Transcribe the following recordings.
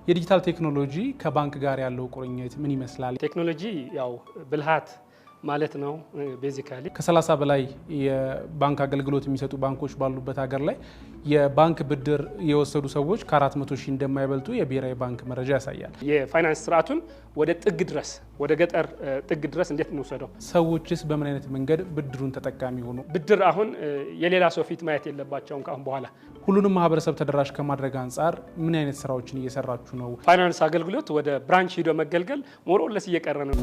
የዲጂታል ቴክኖሎጂ ከባንክ ጋር ያለው ቁርኝት ምን ይመስላል? ቴክኖሎጂ ያው ብልሃት ማለት ነው። Basically ከ30 በላይ የባንክ አገልግሎት የሚሰጡ ባንኮች ባሉበት ሀገር ላይ የባንክ ብድር የወሰዱ ሰዎች ከ400 ሺህ እንደማይበልጡ የብሔራዊ ባንክ መረጃ ያሳያል። የፋይናንስ ስርዓቱን ወደ ጥግ ድረስ፣ ወደ ገጠር ጥግ ድረስ እንዴት እንውሰደው? ሰዎችስ በምን አይነት መንገድ ብድሩን ተጠቃሚ ሆኑ? ብድር አሁን የሌላ ሰው ፊት ማየት የለባቸውም ከአሁን በኋላ። ሁሉንም ማህበረሰብ ተደራሽ ከማድረግ አንጻር ምን አይነት ስራዎችን እየሰራችሁ ነው? ፋይናንስ አገልግሎት ወደ branch ሂዶ መገልገል more or less እየቀረ ነው።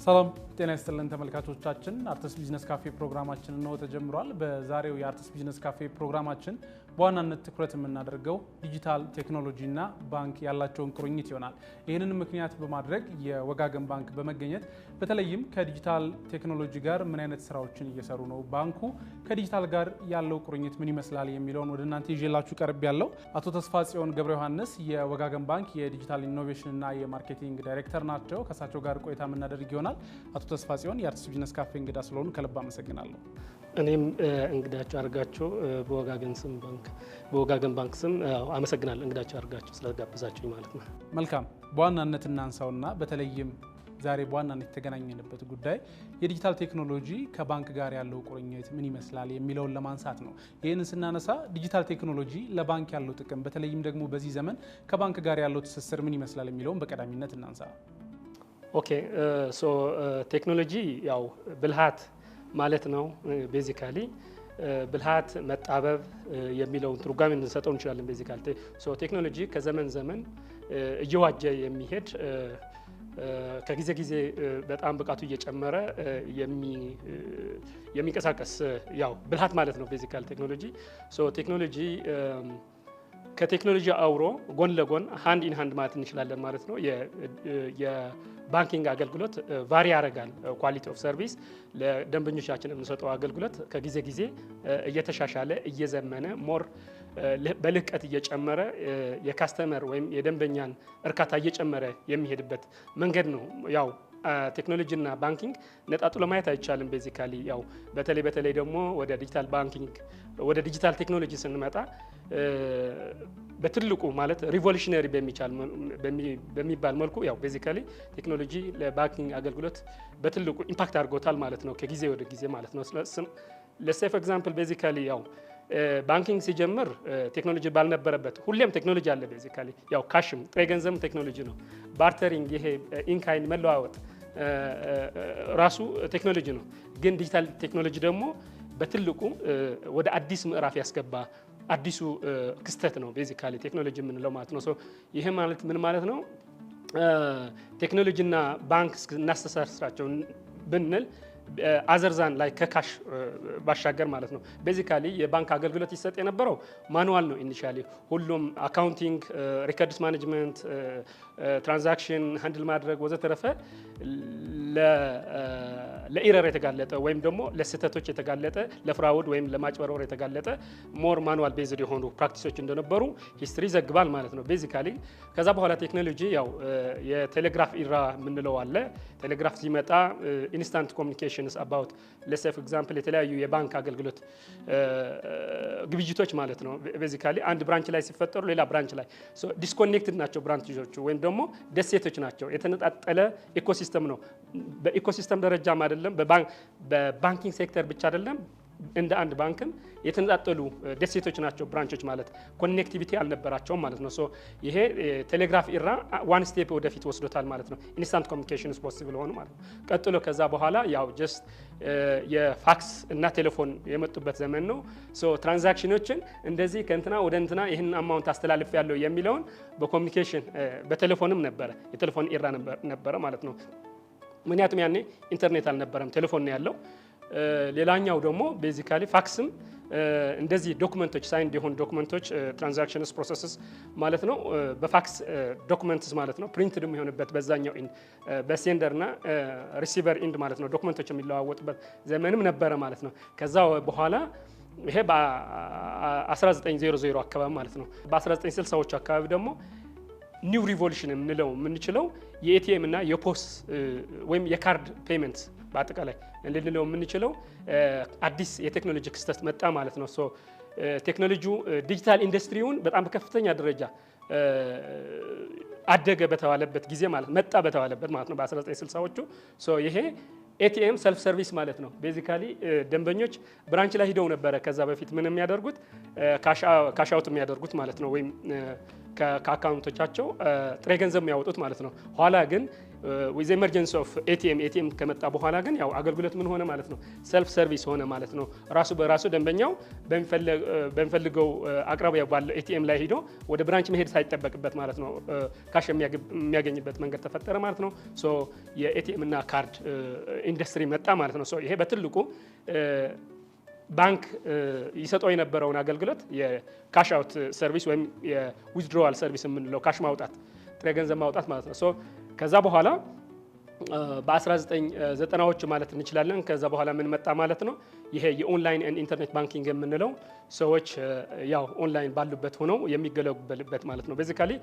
ሰላም ጤና ይስጥልን ተመልካቾቻችን፣ አርትስ ቢዝነስ ካፌ ፕሮግራማችን እነሆ ተጀምሯል። በዛሬው የአርትስ ቢዝነስ ካፌ ፕሮግራማችን በዋናነት ትኩረት የምናደርገው ዲጂታል ቴክኖሎጂና ባንክ ያላቸውን ቁርኝት ይሆናል። ይህንን ምክንያት በማድረግ የወጋገን ባንክ በመገኘት በተለይም ከዲጂታል ቴክኖሎጂ ጋር ምን አይነት ስራዎችን እየሰሩ ነው፣ ባንኩ ከዲጂታል ጋር ያለው ቁርኝት ምን ይመስላል የሚለውን ወደ እናንተ ይዤላችሁ ቀርቤያለሁ። አቶ ተስፋ ጽዮን ገብረ ዮሐንስ የወጋገን ባንክ የዲጂታል ኢኖቬሽንና የማርኬቲንግ ዳይሬክተር ናቸው። ከእሳቸው ጋር ቆይታ የምናደርግ ይሆናል። አቶ ተስፋ ጽዮን የአርትስ ቢዝነስ ካፌ እንግዳ ስለሆኑ ከልብ አመሰግናለሁ። እኔም እንግዳችሁ አድርጋችሁ በወጋገን ባንክ ስም አመሰግናለሁ፣ እንግዳችሁ አድርጋችሁ ስለጋበዛችሁኝ ማለት ነው። መልካም። በዋናነት እናንሳውና በተለይም ዛሬ በዋናነት የተገናኘንበት ጉዳይ የዲጂታል ቴክኖሎጂ ከባንክ ጋር ያለው ቁርኝት ምን ይመስላል የሚለውን ለማንሳት ነው። ይህንን ስናነሳ ዲጂታል ቴክኖሎጂ ለባንክ ያለው ጥቅም፣ በተለይም ደግሞ በዚህ ዘመን ከባንክ ጋር ያለው ትስስር ምን ይመስላል የሚለውን በቀዳሚነት እናንሳ። Okay, so ቴክኖሎጂ ያው ብልሃት ማለት ነው። Basically ብልሃት፣ መጣበብ የሚለውን ትርጓሜ ልንሰጠው እንችላለን። Basically so ቴክኖሎጂ ከዘመን ዘመን እየዋጀ የሚሄድ፣ ከጊዜ ጊዜ በጣም ብቃቱ እየጨመረ የሚንቀሳቀስ ያው ብልሃት ማለት ነው። Basically ቴክኖሎጂ so ቴክኖሎጂ ከቴክኖሎጂ አብሮ ጎን ለጎን፣ hand in hand ማለት እንችላለን ማለት ነው። የ banking አገልግሎት vary ያደርጋል። Quality of service፣ ለደንበኞቻችን የምንሰጠው አገልግሎት ከጊዜ ጊዜ እየተሻሻለ፣ እየዘመነ፣ more በልህቀት እየጨመረ፣ የ customer ወይም የደንበኛን እርካታ እየጨመረ የሚሄድበት መንገድ ነው። ያው ቴክኖሎጂና banking ነጣጥሎ ማየት አይቻልም። Basically ያው በተለይ ደግሞ ወደ digital banking፣ ወደ ዲጂታል ቴክኖሎጂ ስንመጣ በትልቁ ማለት revolutionary በሚባል መልኩ ያው basically ቴክኖሎጂ ለ banking አገልግሎት በትልቁ impact አድርጎታል ማለት ነው፣ ከጊዜ ወደ ጊዜ ማለት ነው። Let's say for example, basically ያው banking ሲጀምር ቴክኖሎጂ ባልነበረበት፣ ሁሌም ቴክኖሎጂ አለ። Basically ያው cash ም ጥሬ ገንዘብም ቴክኖሎጂ ነው። Bartering፣ ይሄ in kind መለዋወጥ ራሱ ቴክኖሎጂ ነው። ግን ዲጂታል ቴክኖሎጂ ደግሞ በትልቁ ወደ አዲስ ምዕራፍ ያስገባ አዲሱ ክስተት ነው basically ቴክኖሎጂ የምንለው ማለት ነው። ይሄ ማለት ምን ማለት ነው? ቴክኖሎጂና ባንክ እናስተሳስራቸው ብንል other than like ከ cash ባሻገር ማለት ነው። Basically የባንክ አገልግሎት ይሰጥ የነበረው manual ነው። Initially ሁሉም accounting፣ records management፣ transaction handle ማድረግ ወዘተረፈ ለ error የተጋለጠ ወይም ደግሞ ለስህተቶች የተጋለጠ፣ ለ fraud ወይም ለማጭበርበር የተጋለጠ፣ more manual based የሆኑ practice ኦች እንደነበሩ history ይዘግባል ማለት ነው። Basically ከዛ በኋላ ቴክኖሎጂ ያው የ telegraph era የምንለው አለ። ቴሌግራፍ ሲመጣ instant communications about, let's say for example, የተለያዩ የባንክ አገልግሎት ግብይቶች ማለት ነው። Basically አንድ branch ላይ ሲፈጠሩ ሌላ branch ላይ disconnected ናቸው branch ኦቹ ወይም ደግሞ ደሴቶች ናቸው። የተነጣጠለ ecosystem ነው። በ ecosystem ደረጃም አይደለም፣ በ banking sector ብቻ አይደለም፣ እንደ አንድ ባንክም የተነጣጠሉ ደሴቶች ናቸው branch ኦች ማለት፣ connectivity አልነበራቸውም ማለት ነው። So ይሄ telegraph era one step ወደፊት ወስዶታል ማለት ነው። Instant communications possible ሆኑ ማለት ነው። ቀጥሎ ከዛ በኋላ ያው just የፋክስ እና ቴሌፎን የመጡበት ዘመን ነው። So transaction ኦችን እንደዚህ ከእንትና ወደ እንትና ይህን amount አስተላልፌያለሁ የሚለውን በ communication በቴሌፎንም ነበረ፣ የቴሌፎን era ነበረ ማለት ነው። ምክንያቱም ያኔ ኢንተርኔት አልነበረም፣ ቴሌፎን ነው ያለው። ሌላኛው ደግሞ basically ፋክስም እንደዚህ document ኦች፣ signed የሆኑ document ኦች፣ transactions processes ማለት ነው፣ በ fax documents ማለት ነው፣ printed የሚሆንበት በዛኛው end፣ በ sender ና receiver end ማለት ነው፣ document ኦች የሚለዋወጡበት ዘመንም ነበረ ማለት ነው። ከዛ በኋላ ይሄ በ1900 አካባቢ ማለት ነው። በ1960ዎቹ አካባቢ ደግሞ new revolution የምንለው የምንችለው የ ATM እና የ POS ወይም የ card payment በአጠቃላይ ልንለው የምንችለው አዲስ የቴክኖሎጂ ክስተት መጣ ማለት ነው። So ቴክኖሎጂው ዲጂታል ኢንዱስትሪውን በጣም በከፍተኛ ደረጃ አደገ በተባለበት ጊዜ ማለት መጣ በተባለበት ማለት ነው በ1960ዎቹ። So ይሄ ATM self service ማለት ነው። Basically ደንበኞች branch ላይ ሂደው ነበረ ከዛ በፊት ምን የሚያደርጉት፣ cash out የሚያደርጉት ማለት ነው፣ ወይም ከ account ኦቻቸው ጥሬ ገንዘብ የሚያወጡት ማለት ነው። ኋላ ግን with emergence of ATM፣ ATM ከመጣ በኋላ ግን ያው አገልግሎት ምን ሆነ ማለት ነው? Self service ሆነ ማለት ነው። ራሱ በራሱ ደንበኛው በሚፈልገው አቅራቢያ ባለው ATM ላይ ሂዶ ወደ branch መሄድ ሳይጠበቅበት ማለት ነው cash የሚያገኝበት መንገድ ተፈጠረ ማለት ነው። So የ ATM እና ካርድ ኢንዱስትሪ መጣ ማለት ነው። So ይሄ በትልቁ ባንክ ይሰጠው የነበረውን አገልግሎት የ cash out service ወይም የ withdrawal service የምንለው cash ማውጣት፣ ጥሬ ገንዘብ ማውጣት ማለት ነው። So ከዛ በኋላ በ1990ዎቹ ማለት እንችላለን። ከዛ በኋላ ምን መጣ ማለት ነው? ይሄ የ online internet banking የምንለው ሰዎች ያው ኦንላይን ባሉበት ሆነው የሚገለገሉበት ማለት ነው። Basically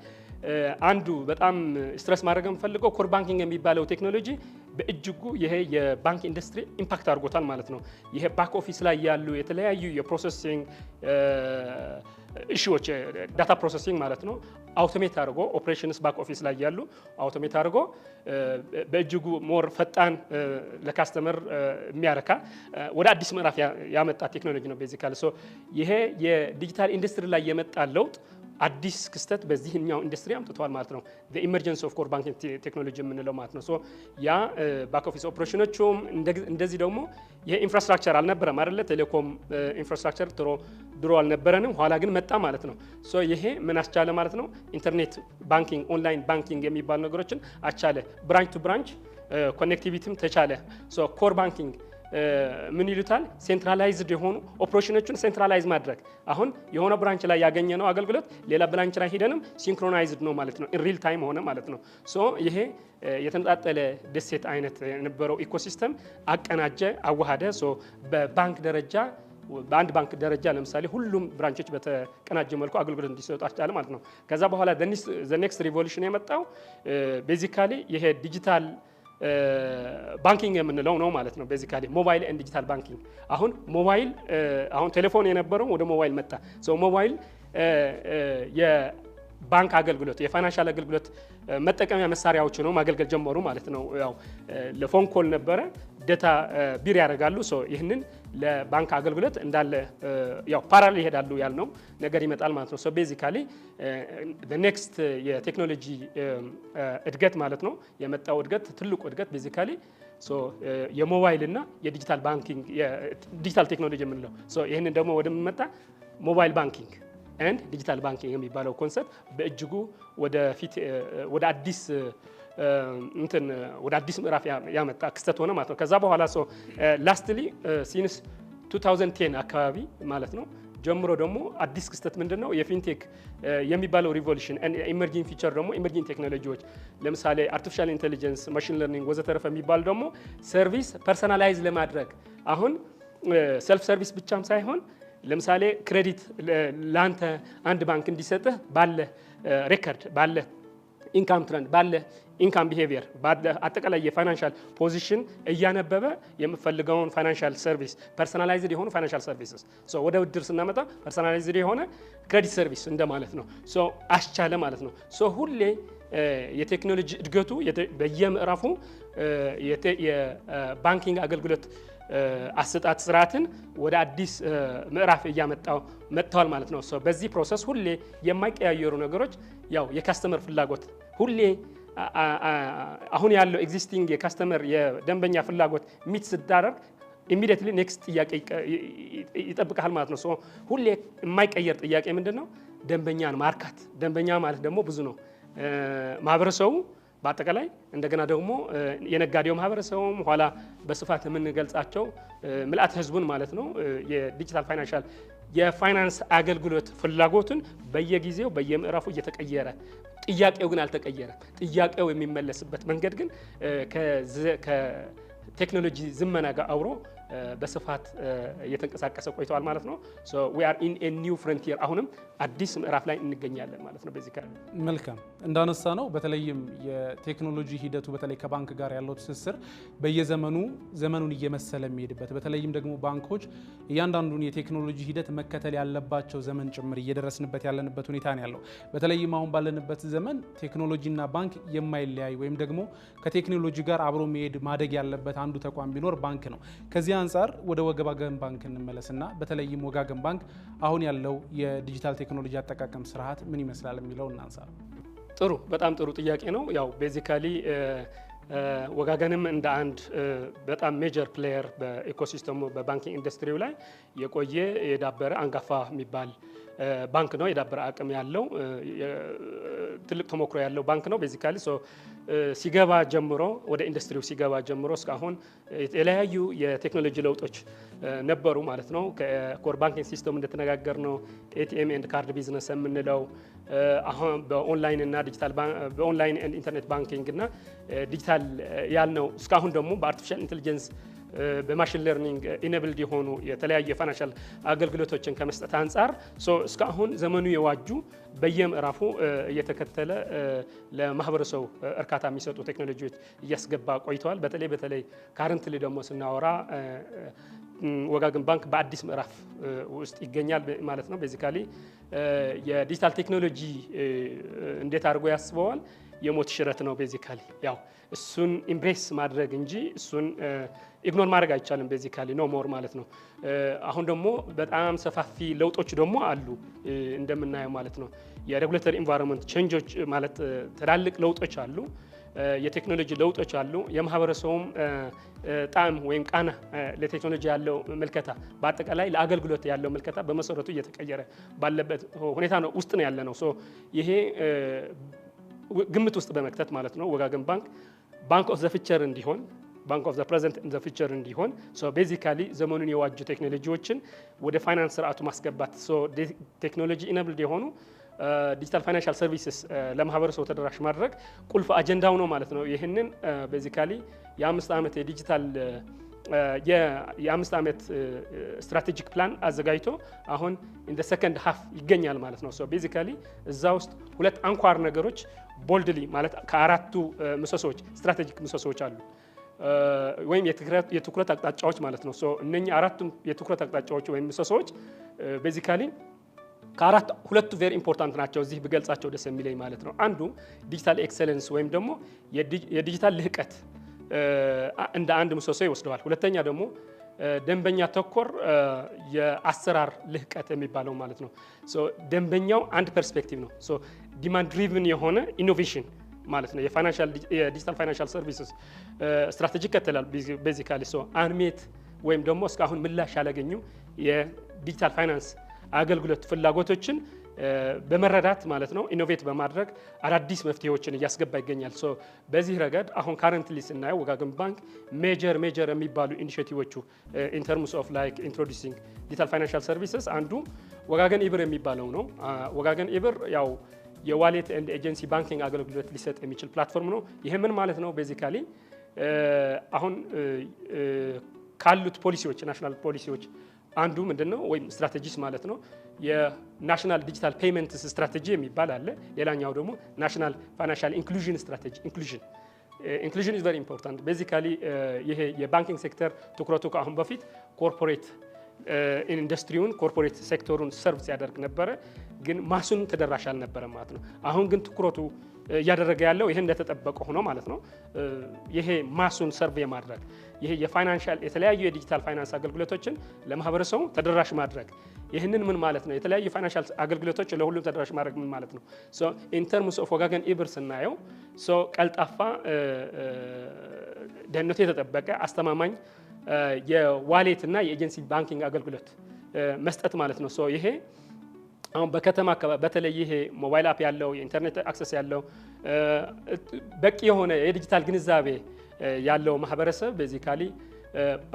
አንዱ በጣም stress ማድረግ የምፈልገው core banking የሚባለው ቴክኖሎጂ በእጅጉ ይሄ የባንክ ኢንዱስትሪ impact አድርጎታል ማለት ነው። ይሄ back office ላይ ያሉ የተለያዩ የ processing issue ዎች፣ data processing ማለት ነው፣ automate አድርጎ operations back office ላይ ያሉ automate አድርጎ በእጅጉ more ፈጣን፣ ለ customer የሚያረካ፣ ወደ አዲስ ምዕራፍ ያመጣ ቴክኖሎጂ ነው። Basically so ይሄ የዲጂታል ኢንዱስትሪ ላይ የመጣ ለውጥ አዲስ ክስተት በዚህኛው ኢንዱስትሪ አምጥተዋል ማለት ነው። Emergence of core banking technology የምንለው ማለት ነው። So ያ back office operation ኦቹም እንደዚህ ደግሞ ይሄ infrastructure አልነበረም አይደለ? ቴሌኮም infrastructure ድሮ ድሮ አልነበረንም፣ ኋላ ግን መጣ ማለት ነው። So ይሄ ምን አስቻለ ማለት ነው? Internet banking፣ online banking የሚባሉ ነገሮችን አስቻለ። Branch to branch connectivity ም ተቻለ። So core banking ምን ይሉታል? Centralized የሆኑ operation ኦችን centralize ማድረግ። አሁን የሆነ branch ላይ ያገኘነው አገልግሎት ሌላ branch ላይ ሂደንም synchronized ነው ማለት ነው። Real time ሆነ ማለት ነው። So ይሄ የተነጣጠለ ደሴት አይነት የነበረው ecosystem አቀናጀ፣ አዋሃደ። So በባንክ ደረጃ፣ በአንድ ባንክ ደረጃ ለምሳሌ ሁሉም branch ኦች በተቀናጀ መልኩ አገልግሎት እንዲሰጡ አስቻለ ማለት ነው። ከዛ በኋላ the next revolution የመጣው basically ይሄ digital banking የምንለው ነው ማለት ነው። Basically mobile and digital banking። አሁን ሞባይል፣ አሁን ቴሌፎን የነበረው ወደ ሞባይል መጣ። So ሞባይል የባንክ አገልግሎት፣ የ financial አገልግሎት መጠቀሚያ መሳሪያዎች ነው ማገልገል ጀመሩ ማለት ነው። ያው ለ phone call ነበረ፣ data ቢር ያደርጋሉ። So ይህንን ለባንክ አገልግሎት እንዳለ ያው parallel ይሄዳሉ ያልነው ነገር ይመጣል ማለት ነው። So basically next የቴክኖሎጂ እድገት ማለት ነው፣ የመጣው እድገት፣ ትልቁ እድገት basically የሞባይል እና የ digital banking፣ የዲጂታል ቴክኖሎጂ የምንለው። So ይህንን ደግሞ ወደሚመጣ mobile banking and digital banking የሚባለው concept በእጅጉ ወደፊት ወደ አዲስ እንትን፣ ወደ አዲስ ምዕራፍ ያመጣ ክስተት ሆነ ማለት ነው። ከዛ በኋላ so lastly since 2010 አካባቢ ማለት ነው ጀምሮ ደግሞ አዲስ ክስተት ምንድን ነው? የ fintech የሚባለው revolution፣ emerging feature ደግሞ emerging ቴክኖሎጂዎች ለምሳሌ artificial intelligence፣ machine learning ወዘተረፈ የሚባሉ ደግሞ service personalize ለማድረግ፣ አሁን self service ብቻም ሳይሆን ለምሳሌ credit ለአንተ አንድ ባንክ እንዲሰጥህ ባለ record፣ ባለ income trend፣ ባለ income behavior፣ ባለ አጠቃላይ የ financial position እያነበበ የምፈልገውን financial service፣ personalized የሆኑ financial services፣ ወደ ብድር ስናመጣ personalized የሆነ credit service እንደማለት ነው። So አስቻለ ማለት ነው። So ሁሌ የቴክኖሎጂ እድገቱ በየምዕራፉ የ banking አገልግሎት አሰጣጥ ስርዓትን ወደ አዲስ ምዕራፍ እያመጣው መጥተዋል ማለት ነው። በዚህ process ሁሌ የማይቀያየሩ ነገሮች ያው የ customer ፍላጎት፣ ሁሌ አሁን ያለው existing የ customer፣ የደንበኛ ፍላጎት meet ስታደርግ immediately next ጥያቄ ይጠብቅሃል ማለት ነው። ሁሌ የማይቀየር ጥያቄ ምንድን ነው? ደንበኛን ማርካት። ደንበኛ ማለት ደግሞ ብዙ ነው። ማህበረሰቡ በአጠቃላይ እንደገና ደግሞ የነጋዴው ማህበረሰቡም ኋላ በስፋት የምንገልጻቸው ምልአተ ህዝቡን ማለት ነው የ digital financial የፋይናንስ አገልግሎት ፍላጎቱን በየጊዜው በየምዕራፉ እየተቀየረ፣ ጥያቄው ግን አልተቀየረም። ጥያቄው የሚመለስበት መንገድ ግን ከቴክኖሎጂ ዝመና ጋር አብሮ በስፋት እየተንቀሳቀሰ ቆይተዋል ማለት ነው። We are in a new frontier፣ አሁንም አዲስ ምዕራፍ ላይ እንገኛለን ማለት ነው። Basically መልካም፣ እንዳነሳነው በተለይም የቴክኖሎጂ ሂደቱ በተለይ ከባንክ ጋር ያለው ትስስር በየዘመኑ ዘመኑን እየመሰለ የሚሄድበት፣ በተለይም ደግሞ ባንኮች እያንዳንዱን የቴክኖሎጂ ሂደት መከተል ያለባቸው ዘመን ጭምር እየደረስንበት ያለንበት ሁኔታ ነው ያለው። በተለይም አሁን ባለንበት ዘመን ቴክኖሎጂና ባንክ የማይለያይ ወይም ደግሞ ከቴክኖሎጂ ጋር አብሮ መሄድ ማደግ ያለበት አንዱ ተቋም ቢኖር ባንክ ነው። ከዚህ አንጻር ወደ ወጋገን ባንክ እንመለስና በተለይም ወጋገን ባንክ አሁን ያለው የዲጂታል ቴክኖሎጂ አጠቃቀም ስርዓት ምን ይመስላል የሚለው እናንሳ። ጥሩ፣ በጣም ጥሩ ጥያቄ ነው። ያው basically ወጋገንም እንደ አንድ በጣም major player በ ecosystem ኡ በ banking ኢንዱስትሪው ላይ የቆየ፣ የዳበረ፣ አንጋፋ የሚባል ባንክ ነው። የዳበረ አቅም ያለው፣ ትልቅ ተሞክሮ ያለው ባንክ ነው። Basically ሲገባ ጀምሮ፣ ወደ ኢንዱስትሪው ሲገባ ጀምሮ እስካሁን የተለያዩ የቴክኖሎጂ ለውጦች ነበሩ ማለት ነው። ከ core banking system እንደተነጋገርነው፣ ATM and card business የምንለው፣ አሁን በኦንላይን እና digital፣ በ online and internet banking እና ዲጂታል ያልነው፣ እስካሁን ደግሞ በ artificial intelligence፣ በ machine learning enabled የሆኑ የተለያዩ የ financial አገልግሎቶችን ከመስጠት አንጻር እስካሁን ዘመኑ የዋጁ፣ በየምዕራፉ እየተከተለ ለማህበረሰቡ እርካታ የሚሰጡ ቴክኖሎጂዎች እያስገባ ቆይተዋል። በተለይ በተለይ currently ደግሞ ስናወራ ወጋገን ባንክ በአዲስ ምዕራፍ ውስጥ ይገኛል ማለት ነው። Basically የዲጂታል ቴክኖሎጂ እንዴት አድርጎ ያስበዋል? የሞት ሽረት ነው። Basically ያው እሱን embrace ማድረግ እንጂ እሱን ignore ማድረግ አይቻልም። Basically no more ማለት ነው። አሁን ደግሞ በጣም ሰፋፊ ለውጦች ደግሞ አሉ እንደምናየው ማለት ነው። የ regulatory environment change ኦች ማለት ትላልቅ ለውጦች አሉ። የቴክኖሎጂ ለውጦች አሉ። የማህበረሰቡም ጣዕም ወይም ቃና፣ ለቴክኖሎጂ ያለው ምልከታ፣ በአጠቃላይ ለአገልግሎት ያለው ምልከታ በመሰረቱ እየተቀየረ ባለበት ሁኔታ ነው ውስጥ ነው ያለነው። So ይሄ ግምት ውስጥ በመክተት ማለት ነው ወጋገን ባንክ bank of the future እንዲሆን፣ bank of the present, the future እንዲሆን basically ዘመኑን የዋጁ ቴክኖሎጂዎችን ወደ ፋይናንስ ስርዓቱ ማስገባት፣ technology enabled የሆኑ digital financial services ለማህበረሰቡ ተደራሽ ማድረግ ቁልፍ አጀንዳው ነው ማለት ነው። ይህንን basically የ5 ዓመት strategic plan አዘጋጅቶ አሁን in second half ይገኛል ማለት ነው። So basically እዛ ውስጥ ሁለት አንኳር ነገሮች boldly ማለት ከአራቱ ምሰሶዎች፣ strategic ምሰሶዎች አሉ ወይም የትኩረት አቅጣጫዎች ማለት ነው። So እነኚህ አራቱም የትኩረት አቅጣጫዎች ወይም ምሰሶዎች basically ከአራት ሁለቱ very important ናቸው። እዚህ ብገልጻቸው ደስ የሚለኝ ማለት ነው። አንዱ digital excellence ወይም ደግሞ የዲጂታል ልህቀት እንደ አንድ ምሰሶ ይወስደዋል። ሁለተኛ ደግሞ ደንበኛ ተኮር የአሰራር ልህቀት የሚባለው ማለት ነው። ደንበኛው አንድ perspective ነው። Demand driven የሆነ innovation ማለት ነው። የ digital financial services strategy ይከተላል። Basically so unmet ወይም ደግሞ እስካሁን ምላሽ ያላገኙ የዲጂታል ፋይናንስ አገልግሎት ፍላጎቶችን በመረዳት ማለት ነው innovate በማድረግ አዳዲስ መፍትሄዎችን እያስገባ ይገኛል። So በዚህ ረገድ አሁን currently ስናየው ወጋገን ባንክ major major የሚባሉ initiative ኦቹ in terms of like introducing digital financial services አንዱ ወጋገን ኢብር የሚባለው ነው። ወጋገን ኢብር ያው የ wallet and agency banking አገልግሎት ሊሰጥ የሚችል platform ነው። ይህ ምን ማለት ነው? Basically አሁን ካሉት ፖሊሲዎች፣ national ፖሊሲዎች አንዱ ምንድን ነው ወይም strategies ማለት ነው፣ የ national digital payments strategy የሚባል አለ። ሌላኛው ደግሞ national financial inclusion strategy። Inclusion is very important። Basically ይሄ የ banking sector ትኩረቱ ከአሁን በፊት corporate ኢንዱስትሪውን፣ corporate sector ኡን serve ሲያደርግ ነበረ፣ ግን mass ኡን ተደራሽ አልነበረም ማለት ነው። አሁን ግን ትኩረቱ እያደረገ ያለው ይሄ እንደተጠበቀ ሆኖ ማለት ነው፣ ይሄ mass ኡን serve የማድረግ፣ ይሄ የ financial የተለያዩ የዲጂታል ፋይናንስ አገልግሎቶችን ለማህበረሰቡ ተደራሽ ማድረግ። ይህንን ምን ማለት ነው? የተለያዩ financial አገልግሎቶች ለሁሉም ተደራሽ ማድረግ ምን ማለት ነው? In terms of ወጋገን ኢብር ስናየው ቀልጣፋ፣ ደህንነቱ የተጠበቀ፣ አስተማማኝ የ wallet እና የ agency banking አገልግሎት መስጠት ማለት ነው። ይሄ አሁን በከተማ አካባቢ በተለይ ይሄ mobile app ያለው፣ የኢንተርኔት access ያለው፣ በቂ የሆነ የዲጂታል ግንዛቤ ያለው ማህበረሰብ basically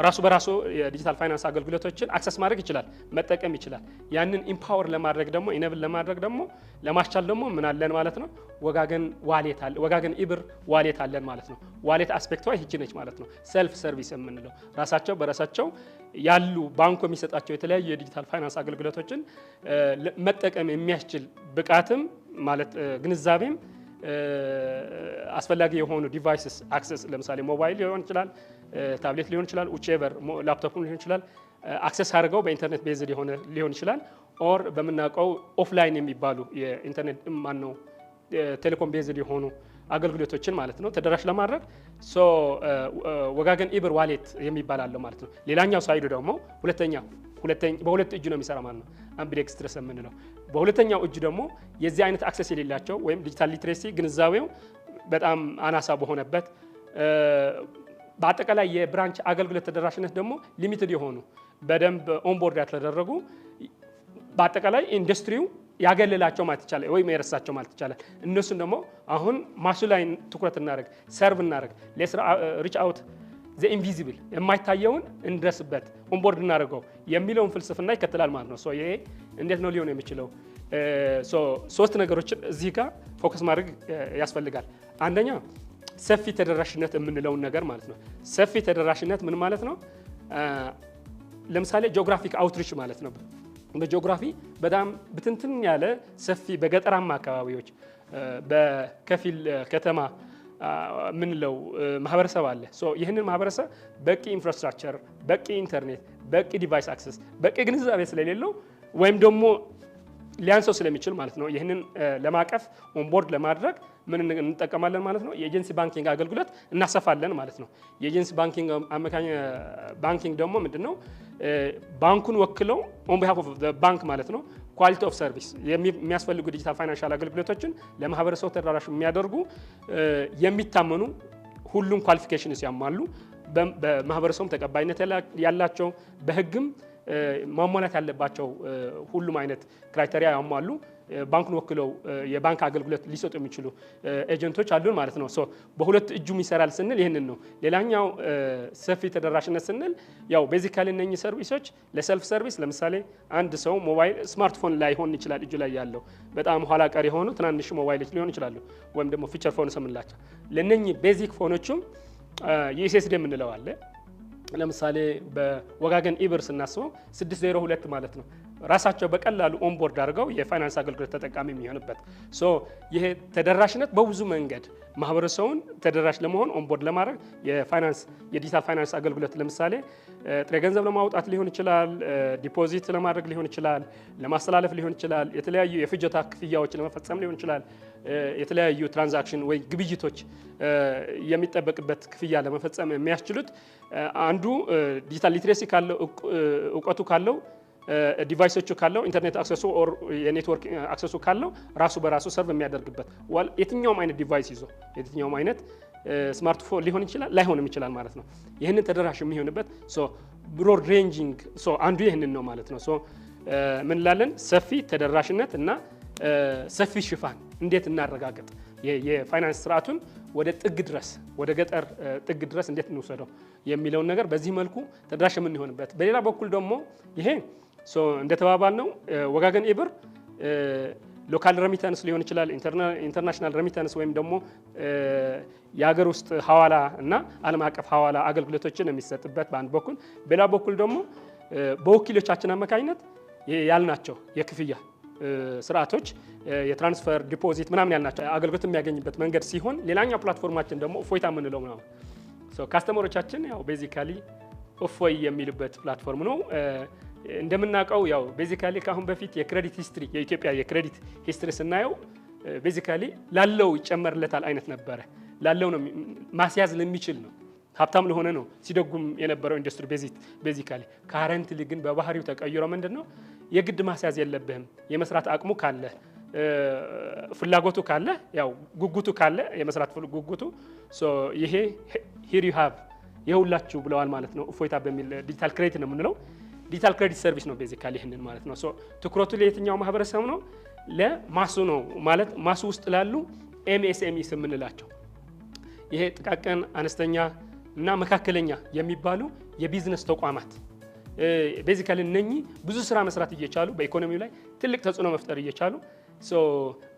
ራሱ በራሱ የዲጂታል ፋይናንስ አገልግሎቶችን access ማድረግ ይችላል፣ መጠቀም ይችላል። ያንን empower ለማድረግ ደግሞ፣ enable ለማድረግ ደግሞ፣ ለማስቻል ደግሞ ምን አለን ማለት ነው? ወጋገን wallet አለ፣ ወጋገን ኢብር wallet አለን ማለት ነው። Wallet aspect ቷ ይህች ነች ማለት ነው። Self service የምንለው ራሳቸው በራሳቸው ያሉ ባንኩ የሚሰጣቸው የተለያዩ የዲጂታል ፋይናንስ አገልግሎቶችን መጠቀም የሚያስችል ብቃትም ማለት ግንዛቤም፣ አስፈላጊ የሆኑ devices access፣ ለምሳሌ ሞባይል ሊሆን ይችላል፣ ታብሌት ሊሆን ይችላል፣ whichever laptop ሊሆን ይችላል። Access አድርገው በኢንተርኔት based የሆነ ሊሆን ይችላል፣ or በምናውቀው offline የሚባሉ የኢንተርኔት፣ ማን ነው፣ ቴሌኮም based የሆኑ አገልግሎቶችን ማለት ነው ተደራሽ ለማድረግ so ወጋገን ኢብር wallet የሚባል አለው ማለት ነው። ሌላኛው side ኡ ደግሞ ሁለተኛ በሁለት እጁ ነው የሚሰራ ማለት ነው። Ambidextrous የምንለው በሁለተኛው እጁ ደግሞ የዚህ አይነት access የሌላቸው ወይም digital literacy ግንዛቤው በጣም አናሳ በሆነበት፣ በአጠቃላይ የ branch አገልግሎት ተደራሽነት ደግሞ limited የሆኑ፣ በደንብ onboard ያልተደረጉ፣ በአጠቃላይ ኢንዱስትሪው ያገለላቸው ማለት ይቻላል ወይም የረሳቸው ማለት ይቻላል። እነሱን ደግሞ አሁን mass ኡ ላይ ትኩረት እናደርግ፣ serve እናደርግ፣ let's reach out the invisible፣ የማይታየውን እንድረስበት፣ onboard እናደርገው የሚለውን ፍልስፍና ይከተላል ማለት ነው። So ይሄ እንዴት ነው ሊሆን የሚችለው? ሶስት ነገሮችን እዚህ ጋር focus ማድረግ ያስፈልጋል። አንደኛ ሰፊ ተደራሽነት የምንለውን ነገር ማለት ነው። ሰፊ ተደራሽነት ምን ማለት ነው? ለምሳሌ geographic outreach ማለት ነው። በጂኦግራፊ በጣም ብትንትን ያለ ሰፊ በገጠራማ አካባቢዎች፣ በከፊል ከተማ የምንለው ማህበረሰብ አለ። ይህንን ማህበረሰብ በቂ infrastructure፣ በቂ ኢንተርኔት፣ በቂ device access፣ በቂ ግንዛቤ ስለሌለው ወይም ደግሞ ሊያንሰው ስለሚችል ማለት ነው። ይህንን ለማቀፍ፣ onboard ለማድረግ ምን እንጠቀማለን ማለት ነው? የ agency banking አገልግሎት እናሰፋለን ማለት ነው። የ agency banking ደግሞ ምንድን ነው? ባንኩን ወክለው on behalf of bank ማለት ነው quality of service የሚያስፈልጉ digital financial አገልግሎቶችን ለማህበረሰቡ ተደራሽ የሚያደርጉ፣ የሚታመኑ፣ ሁሉም qualifications ያሟሉ፣ በማህበረሰቡም ተቀባይነት ያላቸው፣ በህግም ማሟላት ያለባቸው ሁሉም አይነት criteria ያሟሉ፣ ባንኩን ወክለው የባንክ አገልግሎት ሊሰጡ የሚችሉ agent ኦች አሉን ማለት ነው። So በሁለት እጁም ይሰራል ስንል ይህንን ነው። ሌላኛው ሰፊ ተደራሽነት ስንል ያው basically እነኚህ service ኦች ለ self service፣ ለምሳሌ አንድ ሰው ሞባይል ስማርትፎን ላይሆን ይችላል፣ እጁ ላይ ያለው በጣም ኋላ ቀር የሆኑ ትናንሽ ሞባይሎች ሊሆኑ ይችላሉ፣ ወይም ደግሞ feature phones የምንላቸው። ለእነኚህ basic phone ኦቹም USSD የምንለው አለ። ለምሳሌ በወጋገን ኢብር ስናስበው 602 ማለት ነው። ራሳቸው በቀላሉ onboard አድርገው የፋይናንስ አገልግሎት ተጠቃሚ የሚሆንበት። So ይሄ ተደራሽነት በብዙ መንገድ ማህበረሰቡን ተደራሽ ለመሆን፣ onboard ለማድረግ የፋይናንስ የዲጂታል ፋይናንስ አገልግሎት ለምሳሌ ጥሬ ገንዘብ ለማውጣት ሊሆን ይችላል፣ deposit ለማድረግ ሊሆን ይችላል፣ ለማስተላለፍ ሊሆን ይችላል፣ የተለያዩ የፍጆታ ክፍያዎች ለመፈጸም ሊሆን ይችላል፣ የተለያዩ transaction ወይ ግብይቶች የሚጠበቅበት ክፍያ ለመፈጸም የሚያስችሉት አንዱ digital literacy ካለው፣ እውቀቱ ካለው፣ device ኦቹ ካለው፣ ኢንተርኔት access ኡ or የ network access ኡ ካለው ራሱ በራሱ serve የሚያደርግበት የትኛውም አይነት device ይዞ፣ የትኛውም አይነት ስማርትፎን ሊሆን ይችላል፣ ላይሆንም ይችላል ማለት ነው። ይህንን ተደራሽ የሚሆንበት so broad ranging so አንዱ ይህንን ነው ማለት ነው። So ምን እንላለን? ሰፊ ተደራሽነት እና ሰፊ ሽፋን እንዴት እናረጋግጥ፣ የፋይናንስ ስርዓቱን ወደ ጥግ ድረስ፣ ወደ ገጠር ጥግ ድረስ እንዴት እንውሰደው የሚለውን ነገር በዚህ መልኩ ተደራሽ የምንሆንበት። በሌላ በኩል ደግሞ ይሄ እንደተባባልነው ወጋገን ኢብር local remittance ሊሆን ይችላል፣ international remittance ወይም ደግሞ የሀገር ውስጥ ሀዋላ እና ዓለም አቀፍ ሀዋላ አገልግሎቶችን የሚሰጥበት በአንድ በኩል፣ በሌላ በኩል ደግሞ በወኪሎቻችን አማካኝነት ያልናቸው የክፍያ ስርዓቶች፣ የ transfer፣ deposit ምናምን ያልናቸው አገልግሎት የሚያገኝበት መንገድ ሲሆን ሌላኛው platform ኣችን ደግሞ እፎይታ የምንለው ነው። Customer ኦቻችን ያው basically እፎይ የሚሉበት platform ነው። እንደምናውቀው ያው basically ከአሁን በፊት የ credit history፣ የኢትዮጵያ የ credit history ስናየው basically ላለው ይጨመርለታል አይነት ነበረ። ላለው ነው፣ ማስያዝ ለሚችል ነው፣ ሀብታም ለሆነ ነው ሲደጉም የነበረው ኢንዱስትሪ basically። Currently ግን በባህሪው ተቀይሮ ምንድን ነው፣ የግድ ማስያዝ የለብህም። የመስራት አቅሙ ካለ፣ ፍላጎቱ ካለ፣ ያው ጉጉቱ ካለ፣ የመስራት ጉጉቱ፣ ይሄ here you have የሁላችሁ ብለዋል ማለት ነው። እፎይታ በሚል digital credit ነው የምንለው። Digital credit service ነው basically ይህንን ማለት ነው። So ትኩረቱ ለየትኛው ማህበረሰብ ነው? ለ mass ኡ ነው ማለት mass ኡ ውስጥ ላሉ MSMEs የምንላቸው፣ ይሄ ጥቃቅን፣ አነስተኛ እና መካከለኛ የሚባሉ የቢዝነስ ተቋማት። Basically እነኚህ ብዙ ስራ መስራት እየቻሉ፣ በኢኮኖሚው ላይ ትልቅ ተጽዕኖ መፍጠር እየቻሉ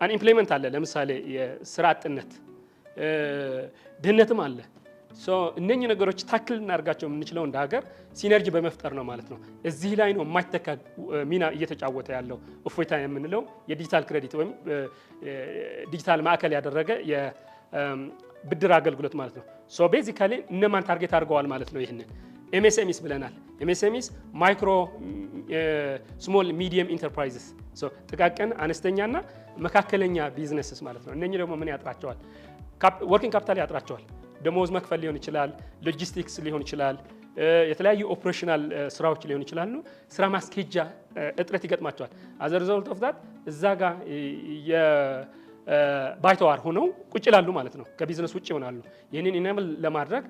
unemployment አለ። ለምሳሌ የስራ አጥነት፣ ድህነትም አለ። እነኚህ ነገሮች tackle ልናደርጋቸው የምንችለው እንደ ሀገር synergy በመፍጠር ነው ማለት ነው። እዚህ ላይ ነው የማይተካ ሚና እየተጫወተ ያለው እፎይታ የምንለው የ digital credit ወይም ዲጂታል ማዕከል ያደረገ የብድር አገልግሎት ማለት ነው። So basically እነማን target አድርገዋል ማለት ነው? ይህንን MSMEs ብለናል። MSMEs micro, small, medium enterprises፣ ጥቃቅን፣ አነስተኛና መካከለኛ businesses ማለት ነው። እነኚህ ደግሞ ምን ያጥራቸዋል? Working capital ያጥራቸዋል። ደሞዝ መክፈል ሊሆን ይችላል፣ ሎጂስቲክስ ሊሆን ይችላል፣ የተለያዩ operational ስራዎች ሊሆን ይችላሉ። ስራ ማስኬጃ እጥረት ይገጥማቸዋል። As a result of that እዛ ጋር ባይተዋር ሆነው ቁጭ ይላሉ ማለት ነው። ከቢዝነስ ውጭ ይሆናሉ። ይህንን enable ለማድረግ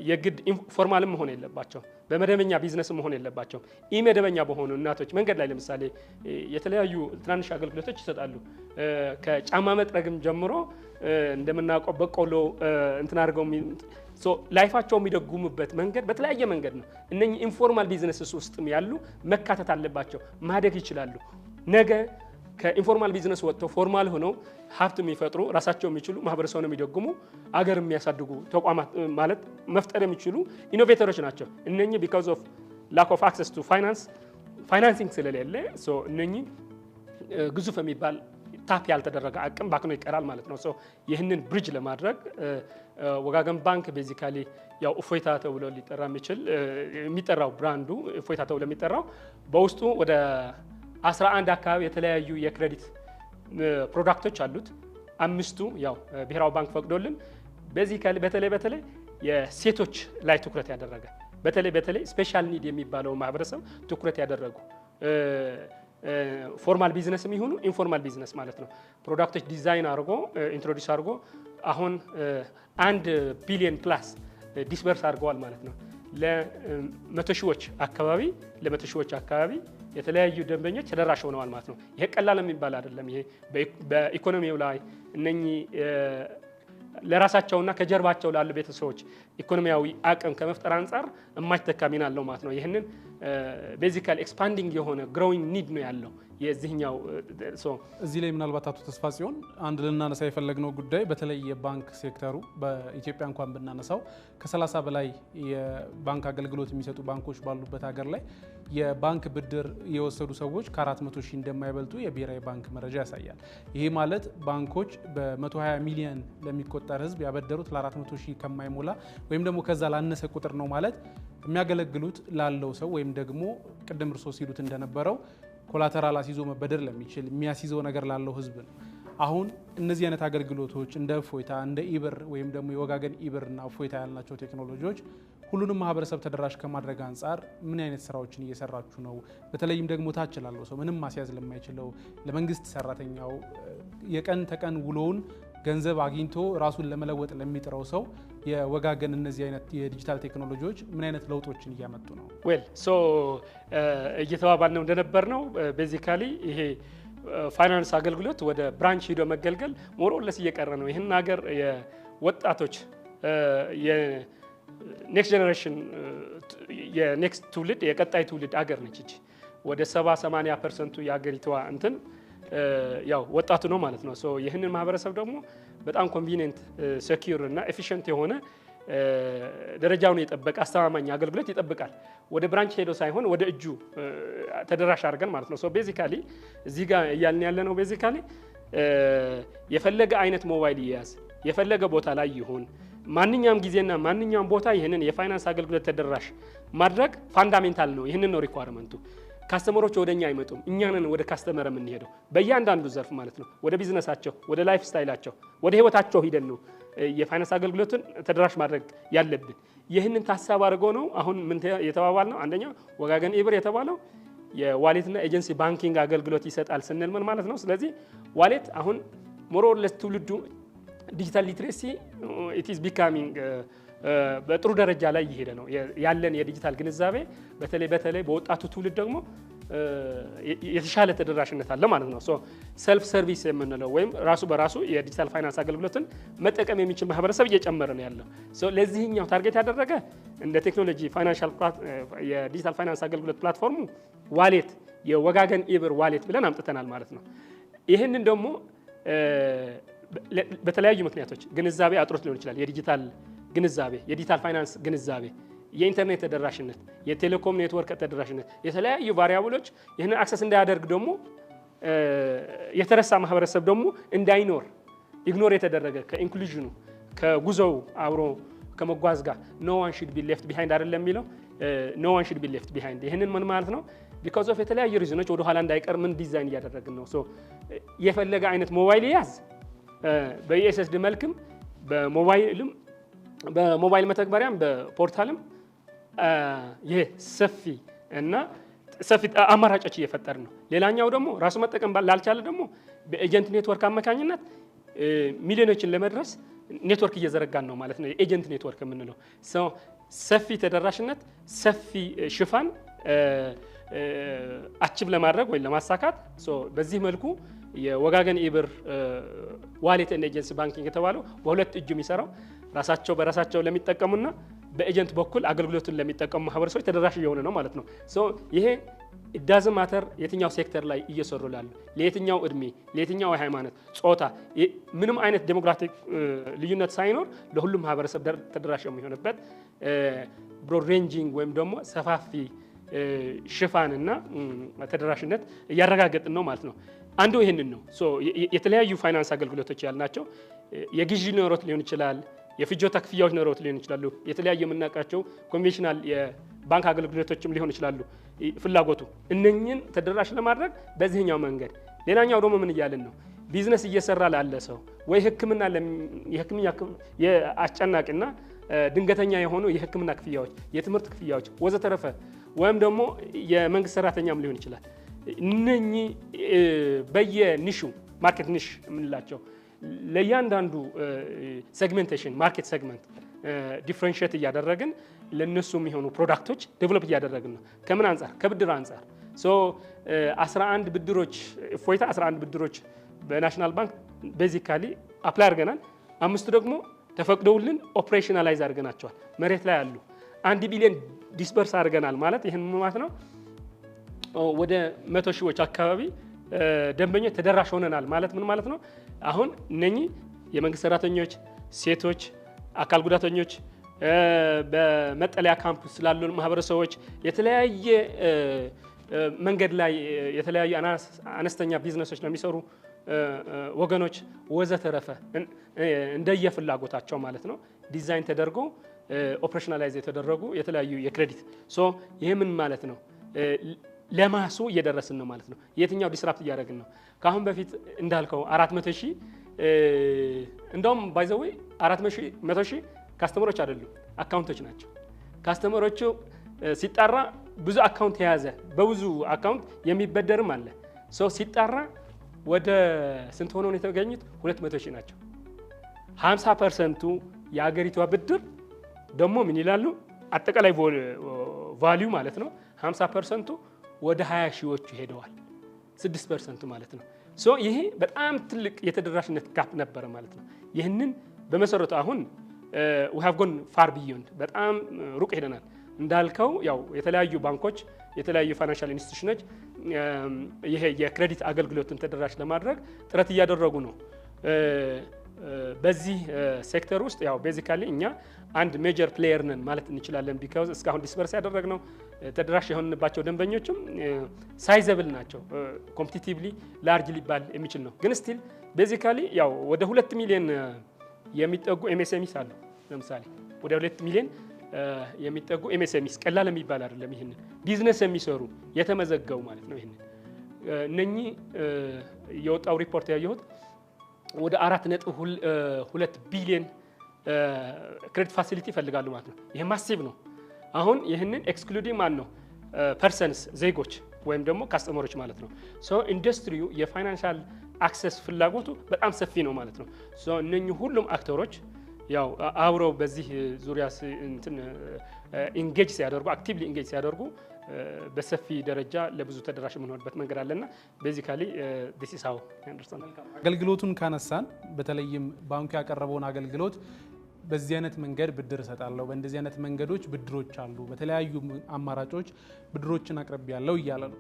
የግድ formal ም መሆን የለባቸው፣ በመደበኛ ቢዝነስ መሆን የለባቸው። ኢመደበኛ በሆኑ እናቶች መንገድ ላይ ለምሳሌ የተለያዩ ትናንሽ አገልግሎቶች ይሰጣሉ። ከጫማ መጥረግም ጀምሮ እንደምናውቀው በቆሎ እንትን አድርገው life ኣቸው የሚደጉሙበት መንገድ በተለያየ መንገድ ነው። እነኚህ informal businesses ውስጥም ያሉ መካተት አለባቸው፣ ማደግ ይችላሉ። ነገ ከ informal business ወጥተው formal ሆነው ሀብት የሚፈጥሩ፣ ራሳቸው የሚችሉ፣ ማህበረሰቡን የሚደጉሙ፣ አገር የሚያሳድጉ ተቋማት ማለት መፍጠር የሚችሉ innovator ኦች ናቸው። እነኚህ because of lack of access to finance፣ financing ስለሌለ እነኚህ ግዙፍ የሚባል tap ያልተደረገ አቅም ባክኖ ይቀራል ማለት ነው። ይህንን bridge ለማድረግ ወጋገን ባንክ basically ያው እፎይታ ተብሎ ሊጠራ የሚችል፣ የሚጠራው brand ኡ እፎይታ ተብሎ የሚጠራው በውስጡ ወደ 11 አካባቢ የተለያዩ የ credit product ኦች አሉት። አምስቱ ያው ብሔራዊ ባንክ ፈቅዶልን በዚህ በተለይ በተለይ የሴቶች ላይ ትኩረት ያደረገ፣ በተለይ በተለይ special need የሚባለው ማህበረሰብ ትኩረት ያደረጉ formal business የሚሆኑ informal business ማለት ነው product ኦች ዲዛይን አድርጎ introduce አድርጎ አሁን 1 ቢሊዮን plus disburse አድርገዋል ማለት ነው። ለመቶ ሺዎች አካባቢ የተለያዩ ደንበኞች ተደራሽ ሆነዋል ማለት ነው። ይሄ ቀላል የሚባል አይደለም። ይሄ በኢኮኖሚው ላይ እነኚህ ለራሳቸውና ከጀርባቸው ላሉ ቤተሰቦች ኢኮኖሚያዊ አቅም ከመፍጠር አንጻር የማይተካ ሚና አለው ማለት ነው። ይህንን basically expanding የሆነ growing need ነው ያለው የዚህኛው። እዚህ ላይ ምናልባት አቶ ተስፋ ጽዮን አንድ ልናነሳ የፈለግነው ጉዳይ በተለይ የባንክ ሴክተሩ በኢትዮጵያ እንኳን ብናነሳው ከ30 በላይ የባንክ አገልግሎት የሚሰጡ ባንኮች ባሉበት ሀገር ላይ የባንክ ብድር የወሰዱ ሰዎች ከ400 ሺህ እንደማይበልጡ የብሔራዊ ባንክ መረጃ ያሳያል። ይሄ ማለት ባንኮች በ120 ሚሊዮን ለሚቆጠር ሕዝብ ያበደሩት ለ400 ሺህ ከማይሞላ ወይም ደግሞ ከዛ ላነሰ ቁጥር ነው ማለት የሚያገለግሉት ላለው ሰው ወይም ደግሞ ቅድም እርሶ ሲሉት እንደነበረው collateral አስይዞ መበደር ለሚችል፣ የሚያስይዘው ነገር ላለው ህዝብ ነው። አሁን እነዚህ አይነት አገልግሎቶች እንደ እፎይታ፣ እንደ ኢብር ወይም ደግሞ የወጋገን ኢብር እና እፎይታ ያልናቸው ቴክኖሎጂዎች ሁሉንም ማህበረሰብ ተደራሽ ከማድረግ አንጻር ምን አይነት ስራዎችን እየሰራችሁ ነው? በተለይም ደግሞ ታች ላለው ሰው፣ ምንም ማስያዝ ለማይችለው፣ ለመንግስት ሰራተኛው፣ የቀን ተቀን ውሎውን ገንዘብ አግኝቶ ራሱን ለመለወጥ ለሚጥረው ሰው የወጋገን እነዚህ አይነት የዲጂታል ቴክኖሎጂዎች ምን አይነት ለውጦችን እያመጡ ነው? Well, so እየተባባል ነው እንደነበር ነው፣ basically ይሄ ፋይናንስ አገልግሎት ወደ branch ሂዶ መገልገል more or less እየቀረ ነው። ይህን ሀገር የወጣቶች የ next generation፣ የ next ትውልድ፣ የቀጣይ ትውልድ አገር ነች እቺ። ወደ 70-80% ኡ የሀገሪቷ እንትን ያው ወጣቱ ነው ማለት ነው። So ይህንን ማህበረሰብ ደግሞ በጣም convenient፣ secure እና efficient የሆነ፣ ደረጃውን የጠበቀ አስተማማኝ አገልግሎት ይጠብቃል። ወደ branch ሄዶ ሳይሆን ወደ እጁ ተደራሽ አድርገን ማለት ነው። So basically እዚህ ጋር እያልን ያለ ነው፣ basically የፈለገ አይነት ሞባይል ይያዝ፣ የፈለገ ቦታ ላይ ይሁን፣ ማንኛውም ጊዜና ማንኛውም ቦታ ይህንን የፋይናንስ አገልግሎት ተደራሽ ማድረግ fundamental ነው። ይህንን ነው requirement ኡ። Customer ኦች ወደ እኛ አይመጡም፣ እኛ ነን ወደ customer የምንሄደው በእያንዳንዱ ዘርፍ ማለት ነው። ወደ ቢዝነሳቸው፣ ወደ lifestyle ኣቸው፣ ወደ ህይወታቸው ሂደን ነው የፋይናንስ አገልግሎትን ተደራሽ ማድረግ ያለብን። ይህንን ታሳቢ አድርጎ ነው አሁን ምን የተባባል ነው? አንደኛው ወጋገን ኢብር የተባለው የ wallet ና agency banking አገልግሎት ይሰጣል ስንል ምን ማለት ነው? ስለዚህ wallet አሁን more or less ትውልዱ digital literacy it is becoming በጥሩ ደረጃ ላይ እየሄደ ነው ያለን የዲጂታል ግንዛቤ፣ በተለይ በተለይ በወጣቱ ትውልድ ደግሞ የተሻለ ተደራሽነት አለ ማለት ነው። Self service የምንለው ወይም ራሱ በራሱ የዲጂታል ፋይናንስ አገልግሎትን መጠቀም የሚችል ማህበረሰብ እየጨመረ ነው ያለው። ለዚህኛው target ያደረገ እንደ ቴክኖሎጂ financial የዲጂታል ፋይናንስ አገልግሎት platform ኡ wallet፣ የወጋገን ኢብር wallet ብለን አምጥተናል ማለት ነው። ይህንን ደግሞ በተለያዩ ምክንያቶች ግንዛቤ አጥሮት ሊሆን ይችላል። የዲጂታል ግንዛቤ፣ የዲጂታል ፋይናንስ ግንዛቤ፣ የኢንተርኔት ተደራሽነት፣ የቴሌኮም ኔትወርክ ተደራሽነት፣ የተለያዩ variable ኦች ይህንን access እንዳያደርግ ደግሞ የተረሳ ማህበረሰብ ደግሞ እንዳይኖር፣ ignore የተደረገ ከ inclusion ኑ ከጉዞው አብሮ ከመጓዝ ጋር "no one should be left behind" አይደለም የሚለው? No one should be left behind። ይህንን ምን ማለት ነው? Because of የተለያዩ reason ኦች ወደ ኋላ እንዳይቀር ምን ዲዛይን እያደረግን ነው? So የፈለገ አይነት ሞባይል ያዝ፣ በ USSD መልክም፣ በሞባይልም፣ በሞባይል መተግበሪያም፣ በ portal ም ይሄ ሰፊ እና ሰፊ አማራጮች እየፈጠርን ነው። ሌላኛው ደግሞ ራሱ መጠቀም ላልቻለ ደግሞ በ agent network አማካኝነት ሚሊዮኖችን ለመድረስ ኔትወርክ እየዘረጋን ነው ማለት ነው። የ agent network የምንለው ሰፊ ተደራሽነት፣ ሰፊ ሽፋን achieve ለማድረግ ወይም ለማሳካት በዚህ መልኩ የወጋገን ኢብር wallet and agency banking የተባለው በሁለት እጁ የሚሰራው ራሳቸው በራሳቸው ለሚጠቀሙና በ agent በኩል አገልግሎቱን ለሚጠቀሙ ማህበረሰቦች ተደራሽ እየሆነ ነው ማለት ነው። ይሄ doesn't matter የትኛው ሴክተር ላይ እየሰሩ ላሉ፣ ለየትኛው እድሜ፣ ለየትኛው ሃይማኖት፣ ጾታ፣ ምንም አይነት demographic ልዩነት ሳይኖር ለሁሉም ማህበረሰብ ተደራሽ የሚሆንበት broad ranging ወይም ደግሞ ሰፋፊ ሽፋንና ተደራሽነት እያረጋገጥን ነው ማለት ነው። አንዱ ይህንን ነው። የተለያዩ ፋይናንስ አገልግሎቶች ያልናቸው የግዢ ኖሮት ሊሆን ይችላል፣ የፍጆታ ክፍያዎች ኖሮት ሊሆን ይችላሉ፣ የተለያዩ የምናውቃቸው conventional የባንክ አገልግሎቶችም ሊሆን ይችላሉ። ፍላጎቱ እነኝን ተደራሽ ለማድረግ በዚህኛው መንገድ። ሌላኛው ደግሞ ምን እያልን ነው? ቢዝነስ እየሰራ ላለ ሰው ወይ ሕክምና፣ የሕክምና የአስጨናቂና ድንገተኛ የሆኑ የሕክምና ክፍያዎች፣ የትምህርት ክፍያዎች ወዘተረፈ ወይም ደግሞ የመንግስት ሰራተኛም ሊሆን ይችላል። እነኚህ በየ niche ኡ market niche የምንላቸው ለእያንዳንዱ segmentation፣ market segment differentiate እያደረግን ለእነሱ የሚሆኑ product ኦች develop እያደረግን ነው። ከምን አንጻር? ከብድር አንጻር። So 11 ብድሮች፣ እፎይታ 11 ብድሮች በ National Bank basically apply አድርገናል። አምስቱ ደግሞ ተፈቅደውልን operationalize አድርገናቸዋል። መሬት ላይ አሉ። 1 ቢሊዮን disburse አድርገናል ማለት ይህን ማለት ነው። ወደ 100 ሺዎች አካባቢ ደንበኞች ተደራሽ ሆነናል ማለት ምን ማለት ነው? አሁን እነኚህ የመንግስት ሰራተኞች፣ ሴቶች፣ አካል ጉዳተኞች፣ በመጠለያ ካምፕ ስላሉ ማህበረሰቦች፣ የተለያየ መንገድ ላይ የተለያዩ አነስተኛ ቢዝነሶች ነው የሚሰሩ ወገኖች ወዘተረፈ እንደየፍላጎታቸው ማለት ነው ዲዛይን ተደርጎ operationalize የተደረጉ የተለያዩ የ credit። So ይህ ምን ማለት ነው? ለ mass ኡ እየደረስን ነው ማለት ነው። የትኛው disrupt እያደረግን ነው? ከአሁን በፊት እንዳልከው 400,000፣ እንደውም by the way 400,000 customer ኦች አይደሉም፣ account ኦች ናቸው። Customer ኦቹ ሲጣራ ብዙ account የያዘ፣ በብዙ account የሚበደርም አለ። So ሲጣራ ወደ ስንት ሆነው ነው የተገኙት? 200,000 ናቸው። 50% ኡ የአገሪቷ ብድር ደግሞ ምን ይላሉ? አጠቃላይ value ማለት ነው። 50% ኡ ወደ 20 ሺዎቹ ሄደዋል። 6% ኡ ማለት ነው። So ይሄ በጣም ትልቅ የተደራሽነት gap ነበረ ማለት ነው። ይህንን በመሰረቱ አሁን we have gone far beyond፣ በጣም ሩቅ ሄደናል። እንዳልከው ያው የተለያዩ ባንኮች፣ የተለያዩ financial institution ኦች ይሄ የ credit አገልግሎትን ተደራሽ ለማድረግ ጥረት እያደረጉ ነው። በዚህ ሴክተር ውስጥ ያው basically እኛ አንድ major player ነን ማለት እንችላለን። Because እስካሁን disburse ያደረግነው፣ ተደራሽ የሆንባቸው ደንበኞችም sizable ናቸው። Competitively large ሊባል የሚችል ነው። ግን still basically ያው ወደ 2 ሚሊዮን የሚጠጉ MSMEs አሉ። ለምሳሌ ወደ 2 ሚሊዮን የሚጠጉ MSMEs ቀላል የሚባል አይደለም። ይህንን ቢዝነስ የሚሰሩ የተመዘገቡ ማለት ነው። ይህንን እነኚህ የወጣው ሪፖርት ያየሁት ወደ 4.2 ቢሊዮን credit facility ይፈልጋሉ ማለት ነው። ይህ massive ነው። አሁን ይህንን excluding ማን ነው? Persons፣ ዜጎች ወይም ደግሞ customer ኦች ማለት ነው። So ኢንዱስትሪው የ financial access ፍላጎቱ በጣም ሰፊ ነው ማለት ነው። So እነኚህ ሁሉም actor ኦች ያው አብረው በዚህ ዙሪያ እንትን engage ሲያደርጉ፣ actively engage ሲያደርጉ በሰፊ ደረጃ ለብዙ ተደራሽ የምንሆንበት መንገድ አለና basically this is how understand። አገልግሎቱን ካነሳን፣ በተለይም ባንኩ ያቀረበውን አገልግሎት፣ በዚህ አይነት መንገድ ብድር እሰጣለሁ፣ በእንደዚህ አይነት መንገዶች ብድሮች አሉ፣ በተለያዩ አማራጮች ብድሮችን አቅርቤያለሁ እያለ ነው።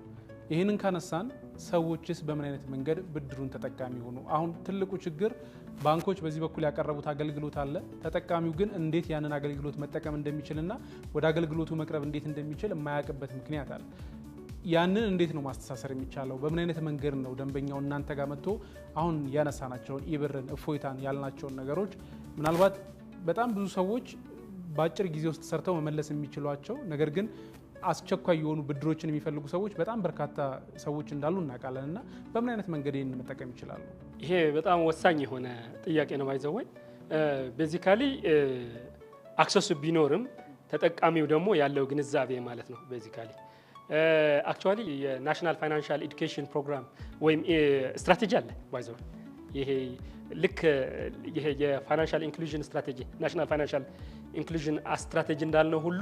ይህንን ካነሳን ሰዎችስ በምን አይነት መንገድ ብድሩን ተጠቃሚ ሆኑ? አሁን ትልቁ ችግር ባንኮች በዚህ በኩል ያቀረቡት አገልግሎት አለ። ተጠቃሚው ግን እንዴት ያንን አገልግሎት መጠቀም እንደሚችልና ወደ አገልግሎቱ መቅረብ እንዴት እንደሚችል የማያውቅበት ምክንያት አለ። ያንን እንዴት ነው ማስተሳሰር የሚቻለው? በምን አይነት መንገድ ነው ደንበኛው እናንተ ጋር መጥቶ አሁን ያነሳናቸውን ኢብርን፣ እፎይታን ያልናቸውን ነገሮች፣ ምናልባት በጣም ብዙ ሰዎች በአጭር ጊዜ ውስጥ ሰርተው መመለስ የሚችሏቸው ነገር ግን አስቸኳይ የሆኑ ብድሮችን የሚፈልጉ ሰዎች በጣም በርካታ ሰዎች እንዳሉ እናውቃለን። እና በምን አይነት መንገድ ይህን መጠቀም ይችላሉ? ይሄ በጣም ወሳኝ የሆነ ጥያቄ ነው። By the way, basically access ኡ ቢኖርም ተጠቃሚው ደግሞ ያለው ግንዛቤ ማለት ነው። Basically, actually የ national financial education program ወይም ስትራቴጂ አለ። By the way, ይሄ ልክ ይሄ የ financial inclusion strategy፣ national financial inclusion strategy እንዳልነው ሁሉ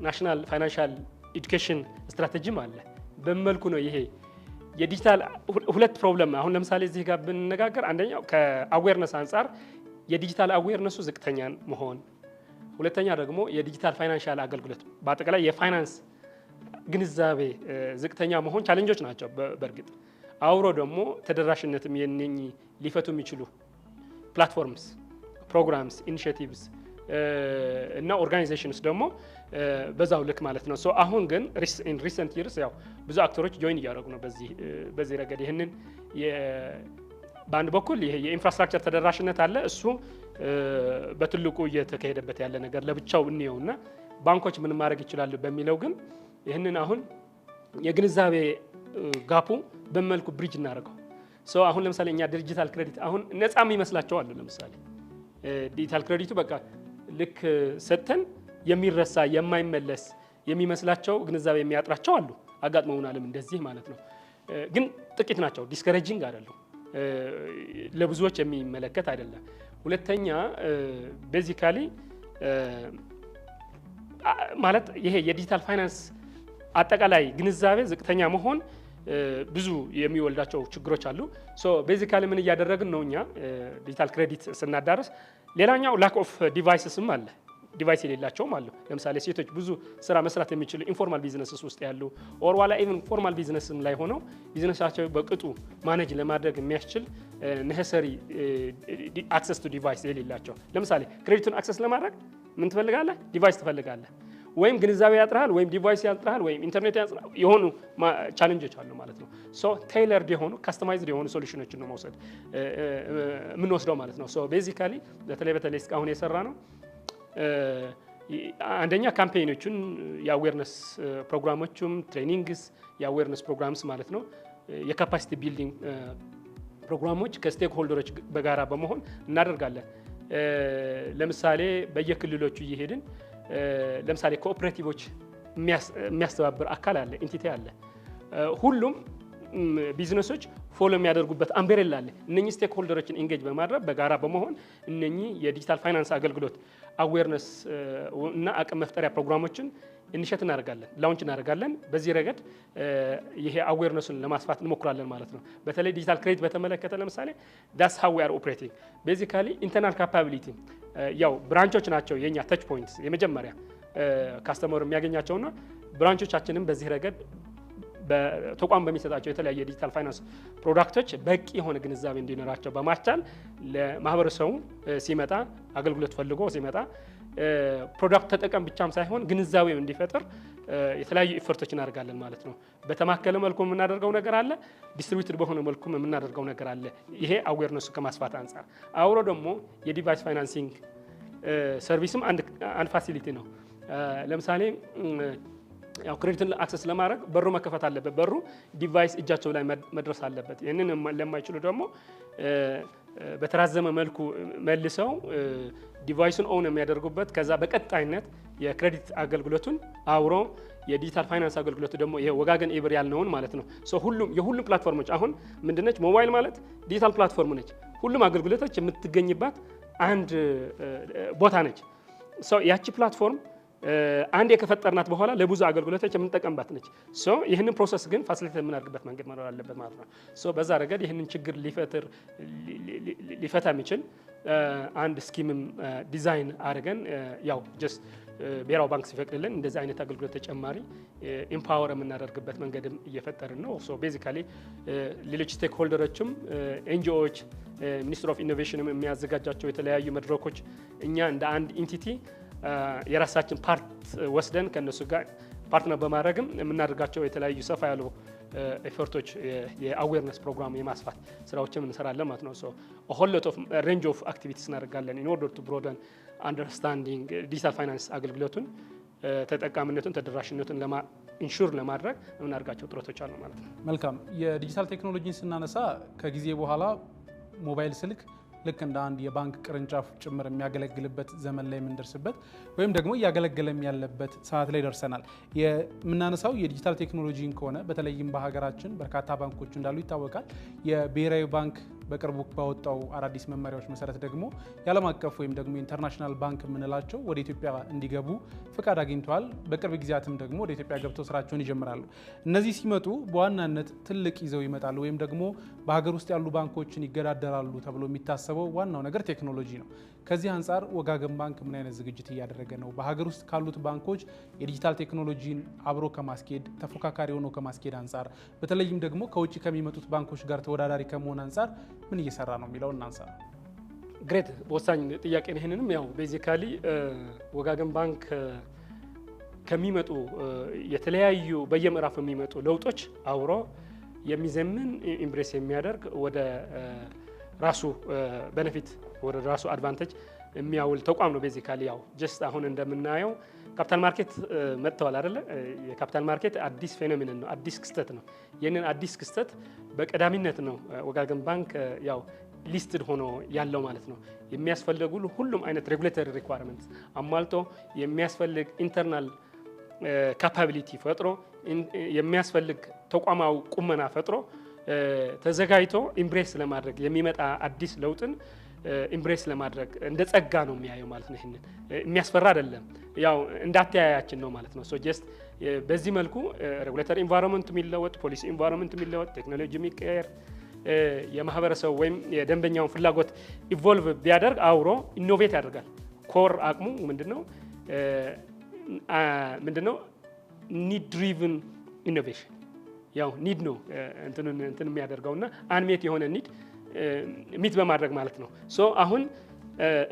national financial education strategy ም አለ። በምን መልኩ ነው ይሄ የዲጂታል ሁለት problem አሁን ለምሳሌ እዚህ ጋር ብንነጋገር፣ አንደኛው ከ awareness አንጻር የ digital awareness ኡ ዝቅተኛ መሆን፣ ሁለተኛ ደግሞ የ digital financial አገልግሎት በአጠቃላይ የፋይናንስ ግንዛቤ ዝቅተኛ መሆን challenge ኦች ናቸው። በእርግጥ አብሮ ደግሞ ተደራሽነትም የነኚህ ሊፈቱ የሚችሉ platforms፣ programs፣ initiatives እና organizations ደግሞ በዛው ልክ ማለት ነው። So አሁን ግን in recent years ያው ብዙ actor ኦች join እያደረጉ ነው በዚህ ረገድ። ይህንን በአንድ በኩል ይሄ የ infrastructure ተደራሽነት አለ። እሱ በትልቁ እየተካሄደበት ያለ ነገር ለብቻው እንየውና ባንኮች ምን ማድረግ ይችላሉ በሚለው ግን ይህንን አሁን የግንዛቤ gap ኡ በመልኩ bridge እናደርገው። So አሁን ለምሳሌ እኛ digital credit አሁን ነፃ የሚመስላቸው አሉ። ለምሳሌ digital credit ኡ በቃ ልክ ሰጥተን የሚረሳ፣ የማይመለስ የሚመስላቸው፣ ግንዛቤ የሚያጥራቸው አሉ። አጋጥመውናልም እንደዚህ ማለት ነው። ግን ጥቂት ናቸው። Discouraging አይደሉም። ለብዙዎች የሚመለከት አይደለም። ሁለተኛ basically ማለት ይሄ የ digital finance አጠቃላይ ግንዛቤ ዝቅተኛ መሆን ብዙ የሚወልዳቸው ችግሮች አሉ። So basically ምን እያደረግን ነው እኛ digital credit ስናዳርስ? ሌላኛው lack of devices ም አለ። Device የሌላቸውም አሉ። ለምሳሌ ሴቶች ብዙ ስራ መስራት የሚችሉ informal businesses ውስጥ ያሉ or ዋላ even formal business ም ላይ ሆነው ቢዝነሳቸው በቅጡ manage ለማድረግ የሚያስችል necessary access to device የሌላቸው፣ ለምሳሌ credit ኡን access ለማድረግ ምን ትፈልጋለህ? Device ትፈልጋለህ። ወይም ግንዛቤ ያጥርሃል፣ ወይም device ያጥርሃል፣ ወይም ኢንተርኔት ያጥርሃል። የሆኑ challenge ኦች አሉ ማለት ነው። So tailored የሆኑ፣ customized የሆኑ solution ኦችን ነው መውሰድ የምንወስደው ማለት ነው። So basically በተለይ እስካሁን የሰራነው አንደኛ campaign ኦቹን፣ የ awareness ፕሮግራሞቹም፣ trainings፣ የ awareness programs ማለት ነው፣ የ capacity building ፕሮግራሞች ከ stakeholder ኦች በጋራ በመሆን እናደርጋለን። ለምሳሌ በየክልሎቹ እየሄድን ለምሳሌ cooperative ኦች የሚያስተባብር አካል አለ፣ entity አለ። ሁሉም business ኦች follow የሚያደርጉበት umbrella አለ። እነኚህ stakeholder ኦችን engage በማድረግ በጋራ በመሆን እነኚህ የ digital finance አገልግሎት awareness እና አቅም መፍጠሪያ ፕሮግራሞችን initiate እናደርጋለን፣ launch እናደርጋለን። በዚህ ረገድ ይሄ awareness ኡን ለማስፋት እንሞክራለን ማለት ነው። በተለይ digital credit በተመለከተ ለምሳሌ that's how we are operating። Basically internal capability ያው branch ኦች ናቸው የኛ touch points፣ የመጀመሪያ customer የሚያገኛቸውና branch ኦቻችንም በዚህ ረገድ በተቋም በሚሰጣቸው የተለያዩ የ digital finance product ኦች በቂ የሆነ ግንዛቤ እንዲኖራቸው በማስቻል ለማህበረሰቡ ሲመጣ፣ አገልግሎት ፈልጎ ሲመጣ product ተጠቀም ብቻም ሳይሆን ግንዛቤው እንዲፈጥር የተለያዩ effort ኦች እናደርጋለን ማለት ነው። በተማከለ መልኩ የምናደርገው ነገር አለ፣ distributed በሆነ መልኩ የምናደርገው ነገር አለ። ይሄ awareness ኡ ከማስፋት አንጻር አብሮ ደግሞ የ device financing service ም አንድ facility ነው። ለምሳሌ ያው credit ን access ለማድረግ በሩ መከፈት አለበት። በሩ device እጃቸው ላይ መድረስ አለበት። ይህንን ለማይችሉ ደግሞ በተራዘመ መልኩ መልሰው device ኡን own የሚያደርጉበት፣ ከዛ በቀጣይነት የ credit አገልግሎቱን አብሮ የ digital finance አገልግሎቱ ደግሞ ይሄ ወጋገን ኢብር ያልነውን ማለት ነው። ሁሉም የሁሉም platform ኦች አሁን ምንድነች? ሞባይል ማለት digital platform ነች። ሁሉም አገልግሎቶች የምትገኝባት አንድ ቦታ ነች። So ያቺ platform አንድ የከፈጠርናት በኋላ ለብዙ አገልግሎቶች የምንጠቀምባት ነች። So ይህንን process ግን facilitate የምናደርግበት መንገድ መኖር አለበት ማለት ነው። So በዛ ረገድ ይህንን ችግር ሊፈታ የሚችል አንድ scheme ም ዲዛይን አድርገን ያው just ብሔራዊ ባንክ ሲፈቅድልን እንደዚህ አይነት አገልግሎት ተጨማሪ empower የምናደርግበት መንገድም እየፈጠርን ነው። So basically ሌሎች stakeholder ኦችም፣ NGO ዎች፣ Ministry of Innovation ም የሚያዘጋጃቸው የተለያዩ መድረኮች እኛ እንደ አንድ entity የራሳችን part ወስደን ከእነሱ ጋር partner በማድረግም የምናደርጋቸው የተለያዩ ሰፋ ያሉ effort ኦች የ awareness ፕሮግራም የማስፋት ስራዎችም እንሰራለን ማለት ነው። So whole lot of range of activities እናደርጋለን in order to broaden understanding digital finance አገልግሎቱን ተጠቃሚነቱን፣ ተደራሽነቱን ensure ለማድረግ የምናደርጋቸው ጥረቶች አሉ ማለት ነው። መልካም። የዲጂታል ቴክኖሎጂን ስናነሳ ከጊዜ በኋላ ሞባይል ስልክ ልክ እንደ አንድ የባንክ ቅርንጫፍ ጭምር የሚያገለግልበት ዘመን ላይ የምንደርስበት ወይም ደግሞ እያገለገለም ያለበት ሰዓት ላይ ደርሰናል። የምናነሳው የዲጂታል ቴክኖሎጂን ከሆነ በተለይም በሀገራችን በርካታ ባንኮች እንዳሉ ይታወቃል። የብሔራዊ ባንክ በቅርቡ ባወጣው አዳዲስ መመሪያዎች መሰረት ደግሞ የዓለም አቀፍ ወይም ደግሞ international ባንክ የምንላቸው ወደ ኢትዮጵያ እንዲገቡ ፍቃድ አግኝተዋል። በቅርብ ጊዜያትም ደግሞ ወደ ኢትዮጵያ ገብተው ስራቸውን ይጀምራሉ። እነዚህ ሲመጡ በዋናነት ትልቅ ይዘው ይመጣሉ ወይም ደግሞ በሀገር ውስጥ ያሉ ባንኮችን ይገዳደራሉ ተብሎ የሚታሰበው ዋናው ነገር ቴክኖሎጂ ነው። ከዚህ አንጻር ወጋገን ባንክ ምን አይነት ዝግጅት እያደረገ ነው? በሀገር ውስጥ ካሉት ባንኮች የዲጂታል ቴክኖሎጂን አብሮ ከማስኬድ፣ ተፎካካሪ ሆኖ ከማስኬድ አንጻር፣ በተለይም ደግሞ ከውጭ ከሚመጡት ባንኮች ጋር ተወዳዳሪ ከመሆን አንጻር ምን እየሰራ ነው የሚለው እናንሳ። Great፣ ወሳኝ ጥያቄ ነው። ይህንንም ያው basically ወጋገን ባንክ ከሚመጡ የተለያዩ በየምዕራፉ የሚመጡ ለውጦች አብሮ የሚዘምን፣ embrace የሚያደርግ፣ ወደ ራሱ benefit ወደ ራሱ advantage የሚያውል ተቋም ነው። Basically ያው just አሁን እንደምናየው capital market መጥተዋል አይደለ? የ capital market አዲስ phenomenon ነው፣ አዲስ ክስተት ነው። ይህንን አዲስ ክስተት በቀዳሚነት ነው ወጋገን ባንክ ያው listed ሆኖ ያለው ማለት ነው። የሚያስፈልጉ ሁሉም አይነት regulatory requirement አሟልቶ፣ የሚያስፈልግ internal capability ፈጥሮ፣ የሚያስፈልግ ተቋማዊ ቁመና ፈጥሮ ተዘጋጅቶ embrace ለማድረግ፣ የሚመጣ አዲስ ለውጥን embrace ለማድረግ እንደ ጸጋ ነው የሚያየው ማለት ነው። ይህንን የሚያስፈራ አይደለም፣ ያው እንዳተያያችን ነው ማለት ነው። So just በዚህ መልኩ regulatory environment ኡ የሚለወጥ፣ policy environment ኡ የሚለወጥ፣ ቴክኖሎጂ የሚቀየር፣ የማህበረሰቡ ወይም የደንበኛውን ፍላጎት evolve ቢያደርግ አብሮ innovate ያደርጋል። Core አቅሙ ምንድነው? ምንድነው? Need driven innovation። ያው need ነው እንትን የሚያደርገው እና unmet የሆነ need meet በማድረግ ማለት ነው። So አሁን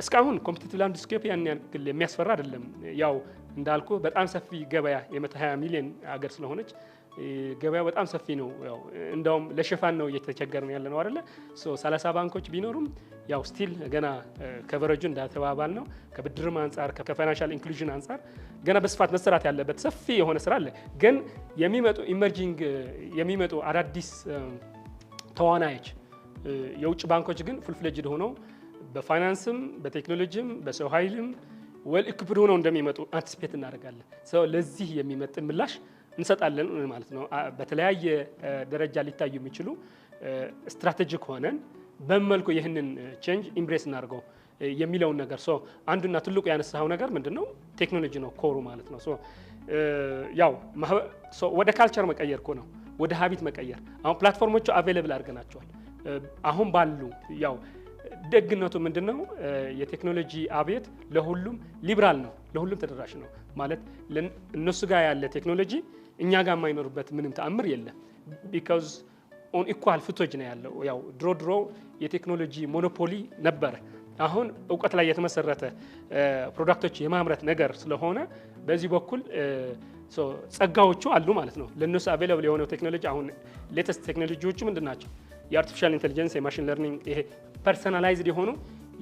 እስካሁን competitive landscape ያን ያክል የሚያስፈራ አይደለም። ያው እንዳልኩ በጣም ሰፊ ገበያ፣ የ120 ሚሊዮን ሀገር ስለሆነች ገበያው በጣም ሰፊ ነው። ያው እንደውም ለሽፋን ነው እየተቸገርን ያለ ነው አይደለ? So 30 ባንኮች ቢኖሩም ያው still ገና coverage ኡ እንዳተባባል ነው። ከብድርም አንጻር፣ ከ financial inclusion አንጻር ገና በስፋት መሰራት ያለበት ሰፊ የሆነ ስራ አለ። ግን የሚመጡ emerging፣ የሚመጡ አዳዲስ ተዋናዮች የውጭ ባንኮች ግን full fledged ሆነው በፋይናንስም፣ በቴክኖሎጂም፣ በሰው ኃይልም well equipped ሆነው እንደሚመጡ anticipate እናደርጋለን። So ለዚህ የሚመጥን ምላሽ እንሰጣለን ማለት ነው። በተለያየ ደረጃ ሊታዩ የሚችሉ strategic ሆነን በምን መልኩ ይህንን change embrace እናድርገው የሚለውን ነገር። So አንዱና ትልቁ ያነሳው ነገር ምንድን ነው? ቴክኖሎጂ ነው core ኡ ማለት ነው። So ያው ወደ culture መቀየር እኮ ነው፣ ወደ habit መቀየር። አሁን platform ኦቹ available አድርገናቸዋል። አሁን ባሉ ያው ደግነቱ ምንድን ነው? የቴክኖሎጂ አብዮት ለሁሉም ሊብራል ነው፣ ለሁሉም ተደራሽ ነው ማለት እነሱ ጋር ያለ ቴክኖሎጂ እኛ ጋር የማይኖርበት ምንም ተአምር የለም። Because on equal footing ነው ያለው። ያው ድሮ ድሮ የቴክኖሎጂ monopoly ነበረ። አሁን እውቀት ላይ የተመሰረተ product ኦች የማምረት ነገር ስለሆነ በዚህ በኩል ጸጋዎቹ አሉ ማለት ነው። ለእነሱ available የሆነው ቴክኖሎጂ አሁን latest ቴክኖሎጂዎቹ ምንድን ናቸው? የ artificial intelligence፣ የ machine learning፣ ይሄ personalized የሆኑ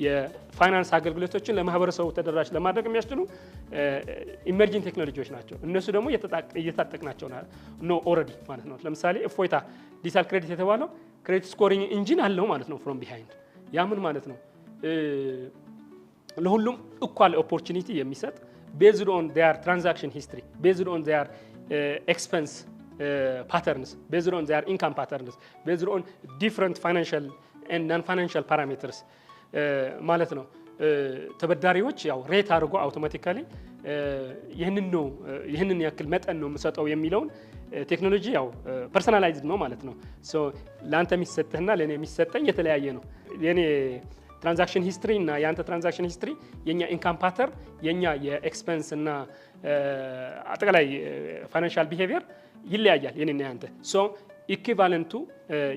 የፋይናንስ አገልግሎቶችን ለማህበረሰቡ ተደራሽ ለማድረግ የሚያስችሉ emerging ቴክኖሎጂዎች ናቸው። እነሱ ደግሞ እየታጠቅናቸው ነው already ማለት ነው። ለምሳሌ እፎይታ digital credit የተባለው credit scoring engine አለው ማለት ነው from behind። ያ ምን ማለት ነው? ለሁሉም equal opportunity የሚሰጥ based on their transaction history፣ based on their expense patterns፣ based on their income patterns፣ based on different financial and non financial parameters ማለት ነው። ተበዳሪዎች ያው rate አድርጎ automatically ይህንን ነው፣ ይህንን ያክል መጠን ነው የምሰጠው የሚለውን ቴክኖሎጂ ያው personalized ነው ማለት ነው። So ለአንተ የሚሰጥህና ለእኔ የሚሰጠኝ የተለያየ ነው። የኔ transaction history እና የአንተ transaction history፣ የኛ income pattern፣ የኛ የ expense እና አጠቃላይ financial behavior ይለያያል የኔና ያንተ። So equivalent ኡ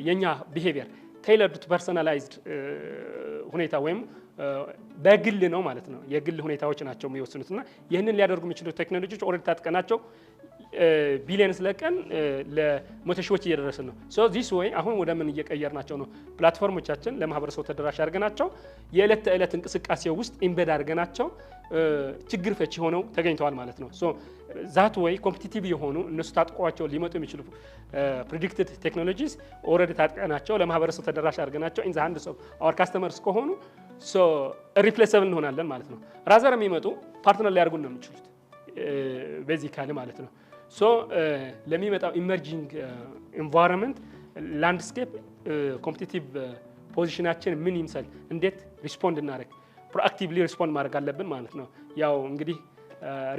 የኛ behavior tailored to personalized ሁኔታ ወይም በግል ነው ማለት ነው። የግል ሁኔታዎች ናቸው የሚወስኑት እና ይህንን ሊያደርጉ የሚችሉ ቴክኖሎጂዎች already ታጥቀናቸው billions ለቀን ለመቶ ሺዎች እየደረስን ነው። So this way አሁን ወደ ምን እየቀየርናቸው ነው? Platform ኦቻችን ለማህበረሰቡ ተደራሽ አድርገናቸው የዕለት ተዕለት እንቅስቃሴ ውስጥ embed አድርገናቸው ችግር ፈቺ ሆነው ተገኝተዋል ማለት ነው። So that way competitive የሆኑ፣ እነሱ ታጥቋቸው ሊመጡ የሚችሉ predicted technologies already ታጥቀናቸው ለማህበረሰቡ ተደራሽ አድርገናቸው in the hands of our customers ከሆኑ so irreplaceable እንሆናለን ማለት ነው። Rather የሚመጡ partner ሊያደርጉን ነው የሚችሉት basically ማለት ነው። So ለሚመጣው emerging environment landscape competitive position ኣችን ምን ይምሰል፣ እንዴት respond እናደርግ፣ proactively respond ማድረግ አለብን ማለት ነው። ያው እንግዲህ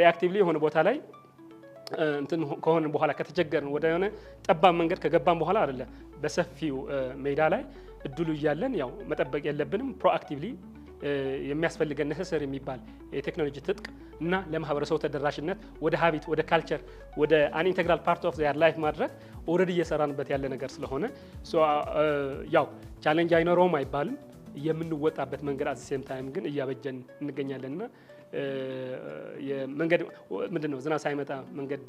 reactively የሆነ ቦታ ላይ እንትን ከሆነ በኋላ፣ ከተቸገርን፣ ወደ የሆነ ጠባብ መንገድ ከገባን በኋላ አይደለ፣ በሰፊው ሜዳ ላይ እድሉ እያለን ያው መጠበቅ የለብንም። Proactively የሚያስፈልገን necessary የሚባል የቴክኖሎጂ ትጥቅ እና ለማህበረሰቡ ተደራሽነት ወደ habit፣ ወደ culture፣ ወደ an integral part of their life ማድረግ already እየሰራንበት ያለ ነገር ስለሆነ ያው challenge አይኖረውም አይባልም። የምንወጣበት መንገድ at same time ግን እያበጀን እንገኛለን እና የመንገድ ምንድን ነው፣ ዝናብ ሳይመጣ መንገድ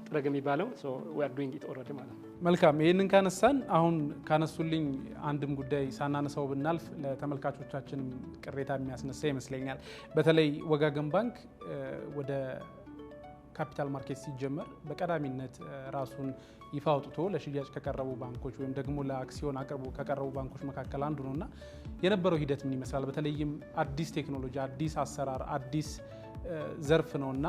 ጥረግ የሚባለው we are doing it already ማለት ነው። መልካም፣ ይህንን ካነሳን አሁን ካነሱልኝ አንድም ጉዳይ ሳናነሳው ብናልፍ ለተመልካቾቻችን ቅሬታ የሚያስነሳ ይመስለኛል። በተለይ ወጋገን ባንክ ወደ capital market ሲጀመር በቀዳሚነት ራሱን ይፋ አውጥቶ ለሽያጭ ከቀረቡ ባንኮች ወይም ደግሞ ለአክሲዮን አቅርቦ ከቀረቡ ባንኮች መካከል አንዱ ነው እና የነበረው ሂደት ምን ይመስላል? በተለይም አዲስ ቴክኖሎጂ፣ አዲስ አሰራር፣ አዲስ ዘርፍ ነው እና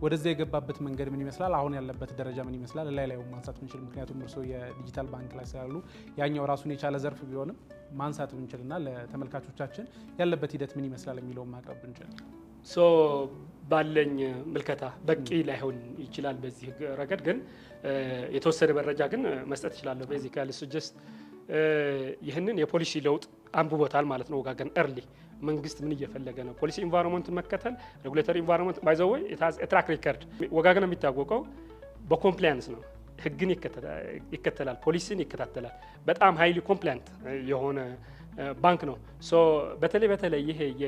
ወደዚያ የገባበት መንገድ ምን ይመስላል? አሁን ያለበት ደረጃ ምን ይመስላል? ላይ ላዩ ማንሳት ብንችል፣ ምክንያቱም እርስዎ የዲጂታል ባንክ ላይ ስላሉ ያኛው ራሱን የቻለ ዘርፍ ቢሆንም ማንሳት ብንችልና ለተመልካቾቻችን ያለበት ሂደት ምን ይመስላል የሚለውን ማቅረብ ብንችል። So ባለኝ ምልከታ በቂ ላይሆን ይችላል። በዚህ ረገድ ግን የተወሰነ መረጃ ግን መስጠት እችላለሁ። Basically suggest ይህንን የፖሊሲ ለውጥ አንብቦታል ማለት ነው። ወጋገን early መንግስት ምን እየፈለገ ነው? Policy environment ኡን መከተል፣ regulatory environment፣ by the way track record ወጋገን የሚታወቀው በ compliance ነው። ህግን ይከተላል፣ ፖሊሲን ይከታተላል። በጣም highly compliant የሆነ ባንክ ነው። So በተለይ በተለይ ይሄ የ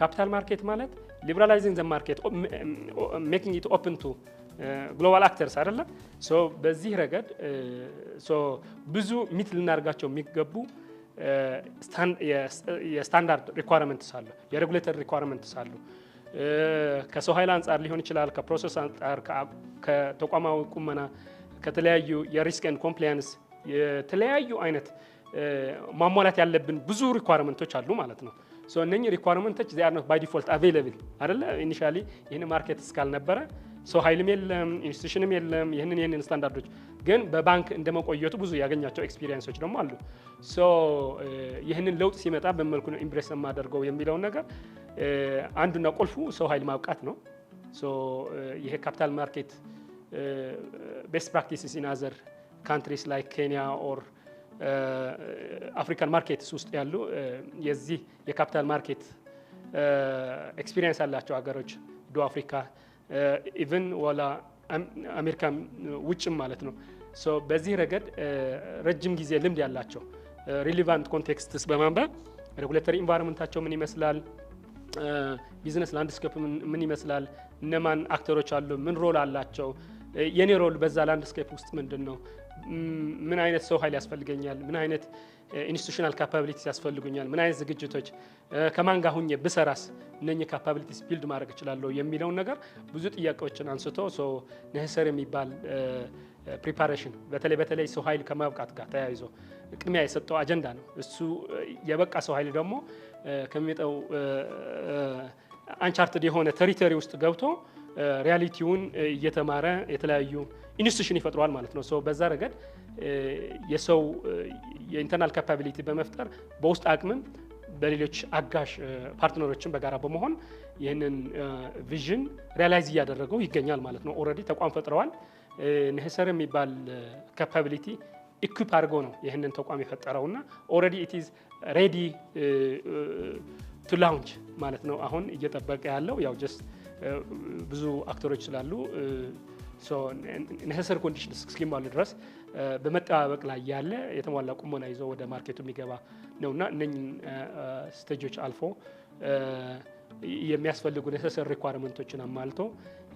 capital market ማለት liberalizing the market, making it open to global actors አይደለም። So በዚህ ረገድ so ብዙ meet ልናደርጋቸው የሚገቡ የ standard requirements አሉ፣ የ regulatory requirements አሉ። ከሰው ኃይል አንጻር ሊሆን ይችላል፣ ከ process አንጻር፣ ከተቋማዊ ቁመና፣ ከተለያዩ የ risk and compliance የተለያዩ አይነት ማሟላት ያለብን ብዙ requirement ኦች አሉ ማለት ነው። So እነኚህ requirement ኦች they are not by default available አይደለ። Initially ይህን market እስካልነበረ ሰው ኃይልም የለም፣ institution ም የለም። ይህንን ስታንዳርዶች ግን በባንክ እንደመቆየቱ ብዙ ያገኛቸው experience ኦች ደግሞ አሉ። So ይህንን ለውጥ ሲመጣ በምን መልኩ ነው embrace የማደርገው የሚለውን ነገር አንዱና ቁልፉ ሰው ኃይል ማብቃት ነው። So ይሄ capital market best practices in other countries like ኬንያ or African markets ውስጥ ያሉ የዚህ የ capital market experience ያላቸው ሀገሮች፣ ደቡብ አፍሪካ፣ even ዋላ አሜሪካ ውጭም ማለት ነው። So በዚህ ረገድ ረጅም ጊዜ ልምድ ያላቸው relevant contexts በማንበብ regulatory environment ኣቸው ምን ይመስላል፣ business landscape ምን ይመስላል፣ እነማን actor ኦች አሉ፣ ምን role አላቸው፣ የኔ role በዛ landscape ውስጥ ምንድን ነው፣ ምን አይነት ሰው ኃይል ያስፈልገኛል፣ ምን አይነት institutional capabilities ያስፈልጉኛል፣ ምን አይነት ዝግጅቶች፣ ከማን ጋር ሁኜ ብሰራስ እነኚህ capabilities build ማድረግ እችላለሁ የሚለውን ነገር ብዙ ጥያቄዎችን አንስቶ so necessary የሚባል preparation በተለይ በተለይ ሰው ኃይል ከማብቃት ጋር ተያይዞ ቅድሚያ የሰጠው አጀንዳ ነው። እሱ የበቃ ሰው ኃይል ደግሞ ከሚመጣው uncharted የሆነ territory ውስጥ ገብቶ reality ውን እየተማረ የተለያዩ institution ይፈጥረዋል ማለት ነው። So በዛ ረገድ የሰው የ internal capability በመፍጠር በውስጥ አቅምም በሌሎች አጋዥ partner ኦችን በጋራ በመሆን ይህንን vision realize እያደረገው ይገኛል ማለት ነው። Already ተቋም ፈጥረዋል። Necessary የሚባል capability equip አድርጎ ነው ይህንን ተቋም የፈጠረውና already it is ready to launch ማለት ነው። አሁን እየጠበቀ ያለው ያው just ብዙ actor ኦች ስላሉ necessary condition እስኪሟሉ ድረስ በመጠባበቅ ላይ ያለ፣ የተሟላ ቁመና ይዞ ወደ market ኡ የሚገባ ነውና እነኝን stage ኦች አልፎ የሚያስፈልጉ necessary requirement ኦችን አሟልቶ፣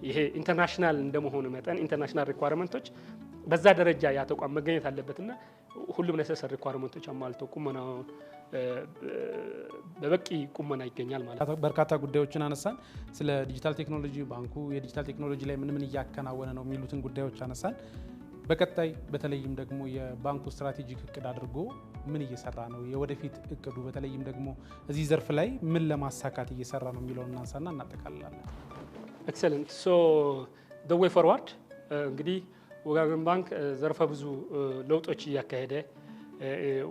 ይሄ international እንደመሆኑ መጠን international requirement ኦች በዛ ደረጃ ያ ተቋም መገኘት አለበትና ሁሉም necessary requirement ኦች አሟልቶ ቁመናውን በበቂ ቁመና ይገኛል ማለት ነው። በርካታ ጉዳዮችን አነሳን። ስለ ዲጂታል ቴክኖሎጂ፣ ባንኩ የዲጂታል ቴክኖሎጂ ላይ ምን ምን እያከናወነ ነው የሚሉትን ጉዳዮች አነሳን። በቀጣይ በተለይም ደግሞ የባንኩ strategic እቅድ አድርጎ ምን እየሰራ ነው፣ የወደፊት እቅዱ በተለይም ደግሞ እዚህ ዘርፍ ላይ ምን ለማሳካት እየሰራ ነው የሚለውን እናንሳና እናጠቃልላለን። Excellent. So the way forward፣ እንግዲህ ወጋገን ባንክ ዘርፈ ብዙ ለውጦች እያካሄደ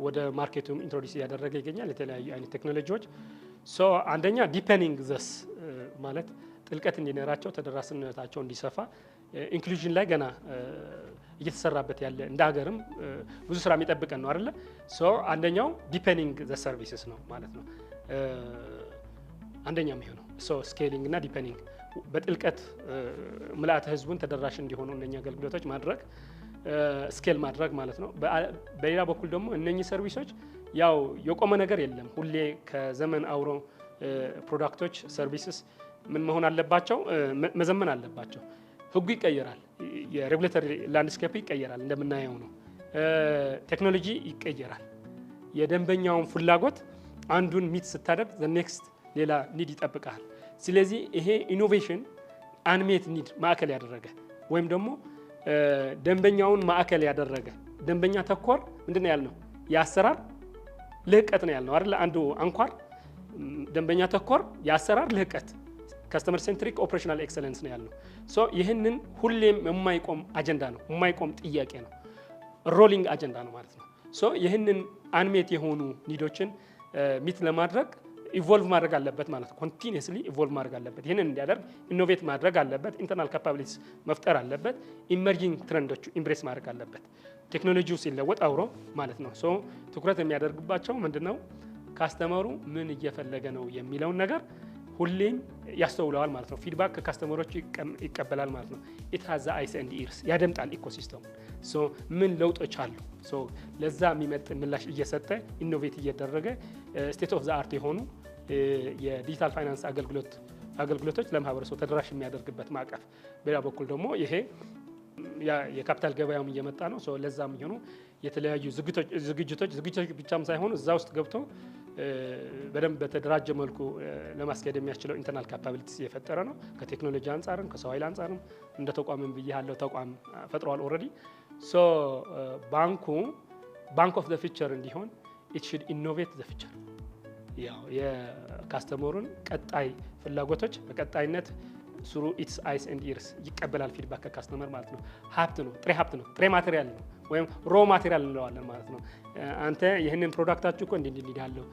ወደ market ኡም introduce እያደረገ ይገኛል። የተለያዩ አይነት ቴክኖሎጂዎች። So አንደኛ deepening this ማለት ጥልቀት እንዲኖራቸው፣ ተደራሽነታቸው እንዲሰፋ፣ inclusion ላይ ገና እየተሰራበት ያለ፣ እንደ ሀገርም ብዙ ስራ የሚጠብቀን ነው አይደለ? So አንደኛው deepening the services ነው ማለት ነው። አንደኛ የሚሆነው so scaling እና deepening፣ በጥልቀት ምልአተ ህዝቡን ተደራሽ እንዲሆኑ እነኛ አገልግሎቶች ማድረግ፣ scale ማድረግ ማለት ነው። በሌላ በኩል ደግሞ እነኚህ service ኦች ያው የቆመ ነገር የለም። ሁሌ ከዘመን አብሮ product ኦች፣ services ምን መሆን አለባቸው? መዘመን አለባቸው። ህጉ ይቀየራል። የ regulatory landscape ይቀየራል፣ እንደምናየው ነው። ቴክኖሎጂ ይቀየራል። የደንበኛውን ፍላጎት አንዱን meet ስታደርግ next ሌላ need ይጠብቃል። ስለዚህ ይሄ innovation unmet need ማዕከል ያደረገ ወይም ደግሞ ደንበኛውን ማዕከል ያደረገ፣ ደንበኛ ተኮር ምንድን ነው ያልነው? የአሰራር ልህቀት ነው ያልነው አይደል? አንዱ አንኳር ደንበኛ ተኮር የአሰራር ልህቀት፣ customer centric operational excellence ነው ያልነው። So ይህንን ሁሌም የማይቆም አጀንዳ ነው፣ የማይቆም ጥያቄ ነው፣ rolling አጀንዳ ነው ማለት ነው። So ይህንን unmet የሆኑ need ኦችን meet ለማድረግ evolve ማድረግ አለበት ማለት ነው። Continuously evolve ማድረግ አለበት። ይህንን እንዲያደርግ innovate ማድረግ አለበት። Internal capabilities መፍጠር አለበት። Emerging trend ኦቹ embrace ማድረግ አለበት። ቴክኖሎጂው ሲለወጥ አብሮ ማለት ነው። So ትኩረት የሚያደርግባቸው ምንድነው? Customer ኡ ምን እየፈለገ ነው የሚለውን ነገር ሁሌም ያስተውለዋል ማለት ነው። Feedback ከ customer ኦች ይቀበላል ማለት ነው። It has eyes and ears፣ ያደምጣል ecosystem ኡ። So ምን ለውጦች አሉ? So ለዛ የሚመጥን ምላሽ እየሰጠ፣ innovate እያደረገ state of the art የሆኑ የዲጂታል ፋይናንስ አገልግሎቶች ለማህበረሰቡ ተደራሽ የሚያደርግበት ማዕቀፍ። በሌላ በኩል ደግሞ ይሄ የካፒታል ገበያውም እየመጣ ነው። ለዛ የሚሆኑ የተለያዩ ዝግጅቶች ብቻም ሳይሆኑ እዛ ውስጥ ገብቶ በደንብ በተደራጀ መልኩ ለማስኬድ የሚያስችለው internal capabilities እየፈጠረ ነው። ከቴክኖሎጂ አንጻርም ከሰው ኃይል አንጻርም እንደ ተቋምም ብያለሁ፣ ተቋም ፈጥረዋል already። So ባንኩ bank of the future እንዲሆን it should innovate the future፣ ያው የ customer ኡን ቀጣይ ፍላጎቶች በቀጣይነት through its eyes and ears ይቀበላል feedback ከ customer ማለት ነው። ሀብት ነው፣ ጥሬ ሀብት ነው፣ ጥሬ material ነው ወይም raw material እንለዋለን ማለት ነው። አንተ ይህንን product ኣችሁ እኮ እንዲህ እንዲህ አለው፣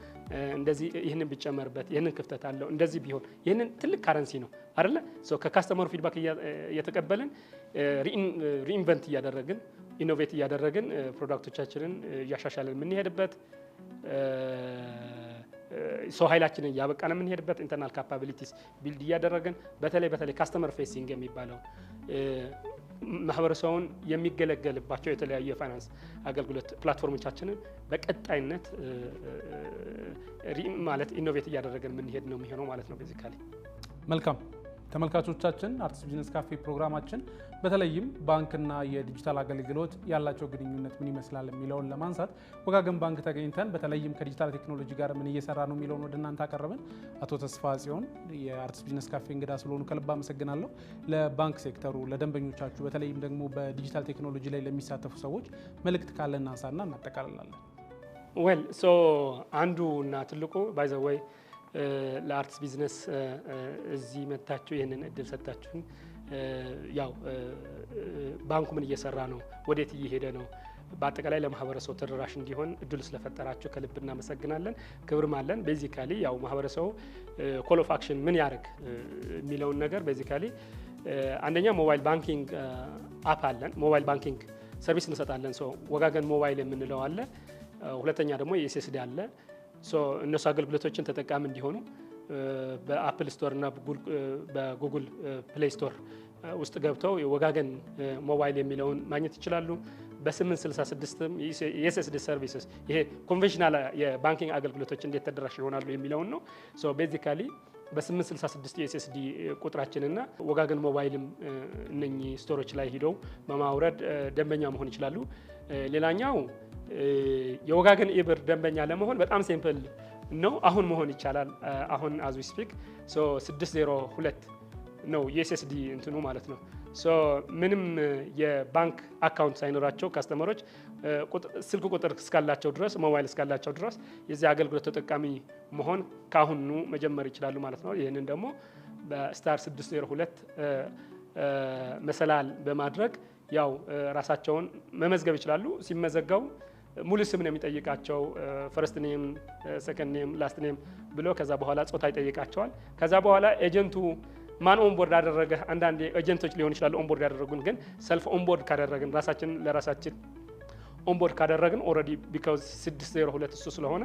እንደዚህ ይህንን ቢጨመርበት ይህንን ክፍተት አለው፣ እንደዚህ ቢሆን፣ ይህንን ትልቅ currency ነው አይደለ? ከ customer ኡ feedback እየተቀበልን፣ reinvent እያደረግን፣ innovate እያደረግን፣ product ኦቻችንን እያሻሻልን የምንሄድበት፣ ሰው ኃይላችንን እያበቃን የምንሄድበት፣ internal capabilities build እያደረግን፣ በተለይ በተለይ customer facing የሚባለው ማህበረሰቡን የሚገለገልባቸው የተለያዩ የፋይናንስ አገልግሎት platform ኦቻችንን በቀጣይነት ማለት innovate እያደረግን የምንሄድ ነው የሚሆነው ማለት ነው basically። መልካም። ተመልካቾቻችን፣ አርትስ ቢዝነስ ካፌ ፕሮግራማችን በተለይም ባንክና የዲጂታል አገልግሎት ያላቸው ግንኙነት ምን ይመስላል የሚለውን ለማንሳት ወጋገን ባንክ ተገኝተን በተለይም ከዲጂታል ቴክኖሎጂ ጋር ምን እየሰራ ነው የሚለውን ወደ እናንተ አቀረብን። አቶ ተስፋ ጽዮን የአርትስ ቢዝነስ ካፌ እንግዳ ስለሆኑ ከልብ አመሰግናለሁ። ለባንክ ሴክተሩ፣ ለደንበኞቻችሁ፣ በተለይም ደግሞ በዲጂታል ቴክኖሎጂ ላይ ለሚሳተፉ ሰዎች መልእክት ካለ እናንሳና እናጠቃልላለን። Well, so አንዱ እና ትልቁ by the way ለአርትስ ቢዝነስ እዚህ መጥታችሁ ይህንን እድል ሰጥታችሁን ያው ባንኩ ምን እየሰራ ነው፣ ወዴት እየሄደ ነው፣ በአጠቃላይ ለማህበረሰቡ ተደራሽ እንዲሆን እድሉ ስለፈጠራችሁ ከልብ እናመሰግናለን። ክብርም አለን። Basically ያው ማህበረሰቡ call of action ምን ያደርግ የሚለውን ነገር basically አንደኛ mobile banking app አለን። Mobile banking service እንሰጣለን። So ወጋገን ሞባይል የምንለው አለ። ሁለተኛ ደግሞ የ USSD አለ። So እነሱ አገልግሎቶችን ተጠቃሚ እንዲሆኑ በ Apple Store እና በ Google Play Store ውስጥ ገብተው የወጋገን ሞባይል የሚለውን ማግኘት ይችላሉ። በ866 የ USSD services ይሄ conventional የ banking አገልግሎቶች እንዴት ተደራሽ ይሆናሉ የሚለውን ነው። So basically በ866 የ USSD ቁጥራችንና ወጋገን ሞባይልም እነኚህ store ኦች ላይ ሂደው በማውረድ ደንበኛ መሆን ይችላሉ። ሌላኛው የወጋገን ኢብር ደንበኛ ለመሆን በጣም simple ነው። አሁን መሆን ይቻላል። አሁን as we speak 602 ነው የ USSD እንትኑ ማለት ነው። So ምንም የባንክ account ሳይኖራቸው customer ኦች ስልክ ቁጥር እስካላቸው ድረስ፣ ሞባይል እስካላቸው ድረስ የዚህ አገልግሎት ተጠቃሚ መሆን ከአሁኑ መጀመር ይችላሉ ማለት ነው። ይህንን ደግሞ በ star 602 መሰላል በማድረግ ያው ራሳቸውን መመዝገብ ይችላሉ። ሲመዘገቡ ሙሉ ስም ነው የሚጠይቃቸው። First name፣ second name፣ last name ብሎ ከዛ በኋላ ጾታ ይጠይቃቸዋል። ከዛ በኋላ agent ኡ ማን onboard አደረገ? አንዳንድ agent ኦች ሊሆን ይችላሉ onboard ያደረጉን፣ ግን self onboard ካደረግን፣ ራሳችን ለራሳችን onboard ካደረግን already because 602 እሱ ስለሆነ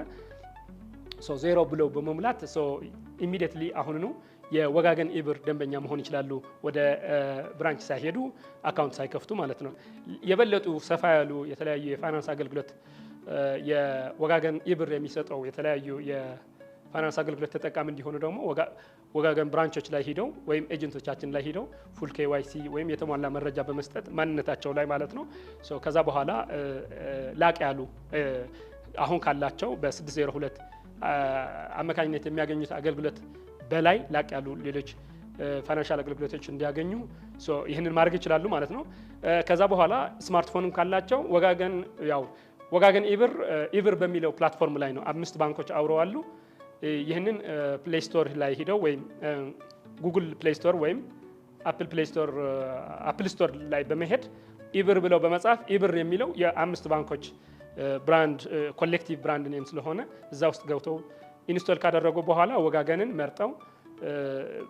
so 0 ብለው በመሙላት so immediately አሁንኑ የወጋገን ኢብር ደንበኛ መሆን ይችላሉ። ወደ branch ሳይሄዱ፣ account ሳይከፍቱ ማለት ነው። የበለጡ ሰፋ ያሉ የተለያዩ የፋይናንስ አገልግሎት፣ የወጋገን ኢብር የሚሰጠው የተለያዩ የፋይናንስ አገልግሎት ተጠቃሚ እንዲሆኑ ደግሞ ወጋገን branch ኦች ላይ ሂደው ወይም agent ኦቻችን ላይ ሂደው full KYC ወይም የተሟላ መረጃ በመስጠት ማንነታቸው ላይ ማለት ነው። ከዛ በኋላ ላቅ ያሉ አሁን ካላቸው በ602 አማካኝነት የሚያገኙት አገልግሎት በላይ ላቅ ያሉ ሌሎች financial አገልግሎቶች እንዲያገኙ ይህንን ማድረግ ይችላሉ ማለት ነው። ከዛ በኋላ ስማርትፎንም ካላቸው ወጋገን ያው ወጋገን ኢብር ኢብር በሚለው platform ላይ ነው፣ አምስት ባንኮች አብረው አሉ። ይህንን Play Store ላይ ሂደው ወይም Google Play Store ወይም Apple Play Store፣ Apple Store ላይ በመሄድ ኢብር ብለው በመጻፍ ኢብር የሚለው የአምስት ባንኮች brand፣ collective brand name ስለሆነ እዛ ውስጥ ገብተው install ካደረጉ በኋላ ወጋገንን መርጠው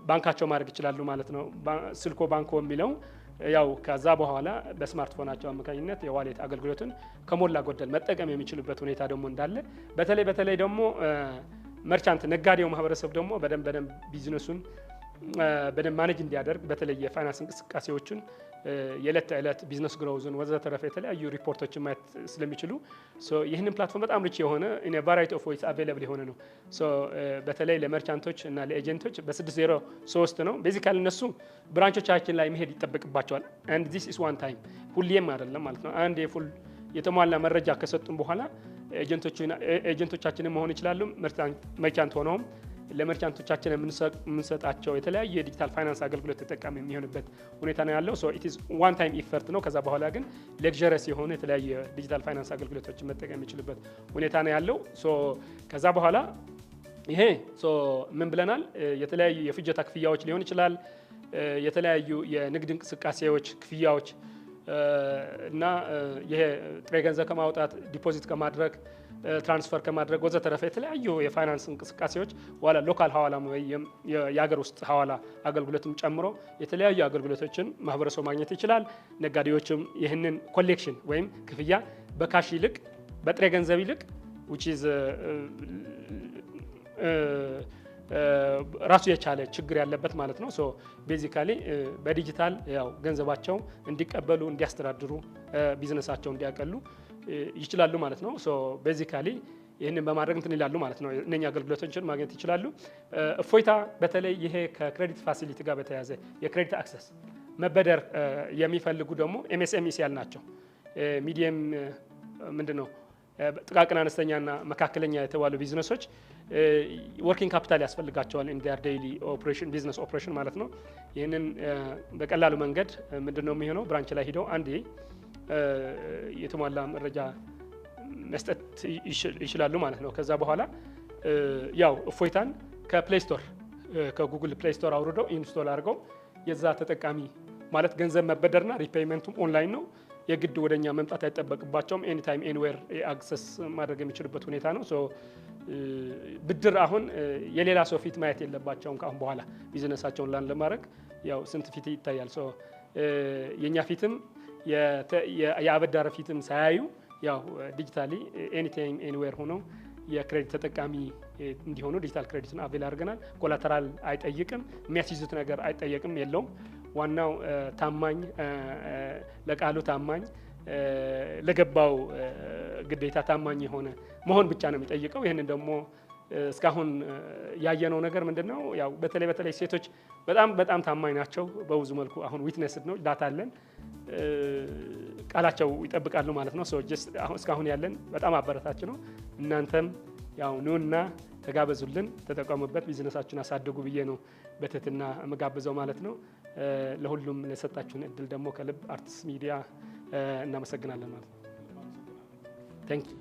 ባንካቸው ማድረግ ይችላሉ ማለት ነው። ስልኮ ባንኮ የሚለው ያው ከዛ በኋላ በስማርትፎናቸው አማካኝነት የ wallet አገልግሎትን ከሞላ ጎደል መጠቀም የሚችሉበት ሁኔታ ደግሞ እንዳለ፣ በተለይ በተለይ ደግሞ merchant ነጋዴው ማህበረሰብ ደግሞ በደንብ በደንብ ቢዝነሱን በደንብ manage እንዲያደርግ፣ በተለይ የፋይናንስ እንቅስቃሴዎችን፣ የዕለት ተዕለት business growth ን ወዘተረፈ የተለያዩ ሪፖርቶችን ማየት ስለሚችሉ ይህንን platform በጣም rich የሆነ in variety of ways available የሆነ ነው። በተለይ ለ merchant ኦች እና ለ agent ኦች በ603 ነው። Basically እነሱ branch ኦቻችን ላይ መሄድ ይጠበቅባቸዋል። And this is one time፣ ሁሌም አይደለም ማለት ነው። አንድ የ full የተሟላ መረጃ ከሰጡን በኋላ agent ኦቻችንን መሆን ይችላሉ። Merchant ሆነውም ለ merchant ኦቻችን የምንሰጣቸው የተለያዩ የ digital finance አገልግሎት ተጠቃሚ የሚሆንበት ሁኔታ ነው ያለው። So it is one time effort ነው። ከዛ በኋላ ግን luxurious የሆኑ የተለያዩ የ digital finance አገልግሎቶችን መጠቀም የሚችልበት ሁኔታ ነው ያለው። So ከዛ በኋላ ይሄ so ምን ብለናል? የተለያዩ የፍጆታ ክፍያዎች ሊሆን ይችላል። የተለያዩ የንግድ እንቅስቃሴዎች ክፍያዎች እና ይሄ ጥሬ ገንዘብ ከማውጣት፣ deposit ከማድረግ፣ transfer ከማድረግ ወዘተረፈ የተለያዩ የፋይናንስ እንቅስቃሴዎች ዋላ local ሀዋላ፣ የሀገር ውስጥ ሀዋላ አገልግሎትም ጨምሮ የተለያዩ አገልግሎቶችን ማህበረሰቡ ማግኘት ይችላል። ነጋዴዎችም ይህንን collection ወይም ክፍያ በ cash ይልቅ፣ በጥሬ ገንዘብ ይልቅ which is ራሱ የቻለ ችግር ያለበት ማለት ነው። So basically በዲጂታል ያው ገንዘባቸው እንዲቀበሉ፣ እንዲያስተዳድሩ፣ ቢዝነሳቸው እንዲያቀሉ ይችላሉ ማለት ነው። So basically ይህንን በማድረግ እንትን ይላሉ ማለት ነው። እነኛ አገልግሎቶችን ማግኘት ይችላሉ። እፎይታ በተለይ ይሄ ከ credit facility ጋር በተያያዘ የ credit access መበደር የሚፈልጉ ደግሞ MSMEs ያልናቸው፣ medium ምንድን ነው ጥቃቅን አነስተኛና መካከለኛ የተባሉ business ኦች working capital ያስፈልጋቸዋል in their daily operation፣ business operation ማለት ነው። ይህንን በቀላሉ መንገድ ምንድን ነው የሚሆነው? Branch ላይ ሂደው አንዴ የተሟላ መረጃ መስጠት ይችላሉ ማለት ነው። ከዛ በኋላ ያው እፎይታን ከ Play Store፣ ከ Google Play Store አውርደው install አድርገው የዛ ተጠቃሚ ማለት ገንዘብ መበደርና repayment ኡም online ነው። የግድ ወደኛ መምጣት አይጠበቅባቸውም። Anytime, anywhere access ማድረግ የሚችሉበት ሁኔታ ነው። So ብድር አሁን የሌላ ሰው ፊት ማየት የለባቸውም። ከአሁን በኋላ ቢዝነሳቸውን run ለማድረግ ያው ስንት ፊት ይታያል። So የእኛ ፊትም የአበዳሪ ፊትም ሳያዩ ያው digitally anytime, anywhere ሆነው የ credit ተጠቃሚ እንዲሆኑ digital credit ን avail አድርገናል። Collateral አይጠይቅም፣ የሚያስይዙት ነገር አይጠየቅም፣ የለውም። ዋናው ታማኝ፣ ለቃሉ ታማኝ፣ ለገባው ግዴታ ታማኝ የሆነ መሆን ብቻ ነው የሚጠይቀው። ይህንን ደግሞ እስካሁን ያየነው ነገር ምንድን ነው? ያው በተለይ በተለይ ሴቶች በጣም በጣም ታማኝ ናቸው። በብዙ መልኩ አሁን witnessed ነው፣ data አለን። ቃላቸው ይጠብቃሉ ማለት ነው። እስካሁን ያለን በጣም አበረታች ነው። እናንተም ያው ኑና ተጋበዙልን፣ ተጠቀሙበት፣ ቢዝነሳችሁን አሳድጉ ብዬ ነው በትህትና የምጋብዘው ማለት ነው። ለሁሉም ለሰጣችሁን እድል ደግሞ ከልብ አርትስ ሚዲያ እናመሰግናለን ማለት ነው። Thank you።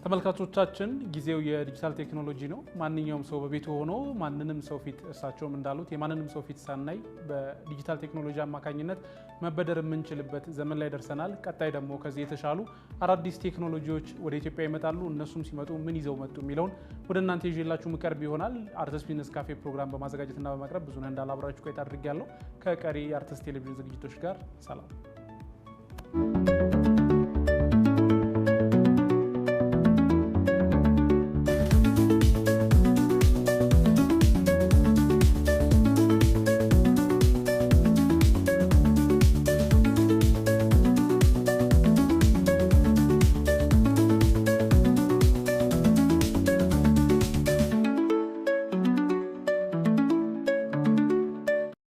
ተመልካቾቻችን፣ ጊዜው የዲጂታል ቴክኖሎጂ ነው። ማንኛውም ሰው በቤቱ ሆኖ ማንንም ሰው ፊት፣ እሳቸውም እንዳሉት የማንንም ሰው ፊት ሳናይ በዲጂታል ቴክኖሎጂ አማካኝነት መበደር የምንችልበት ዘመን ላይ ደርሰናል። ቀጣይ ደግሞ ከዚህ የተሻሉ አዳዲስ ቴክኖሎጂዎች ወደ ኢትዮጵያ ይመጣሉ። እነሱም ሲመጡ ምን ይዘው መጡ የሚለውን ወደ እናንተ ይዤላችሁ ምቀርብ ይሆናል። አርትስ ቢዝነስ ካፌ ፕሮግራም በማዘጋጀትና በማቅረብ ብዙነህ እንዳለ አብራችሁ ቆይታ አድርጌያለሁ። ከቀሪ የአርትስ ቴሌቪዥን ዝግጅቶች ጋር ሰላም።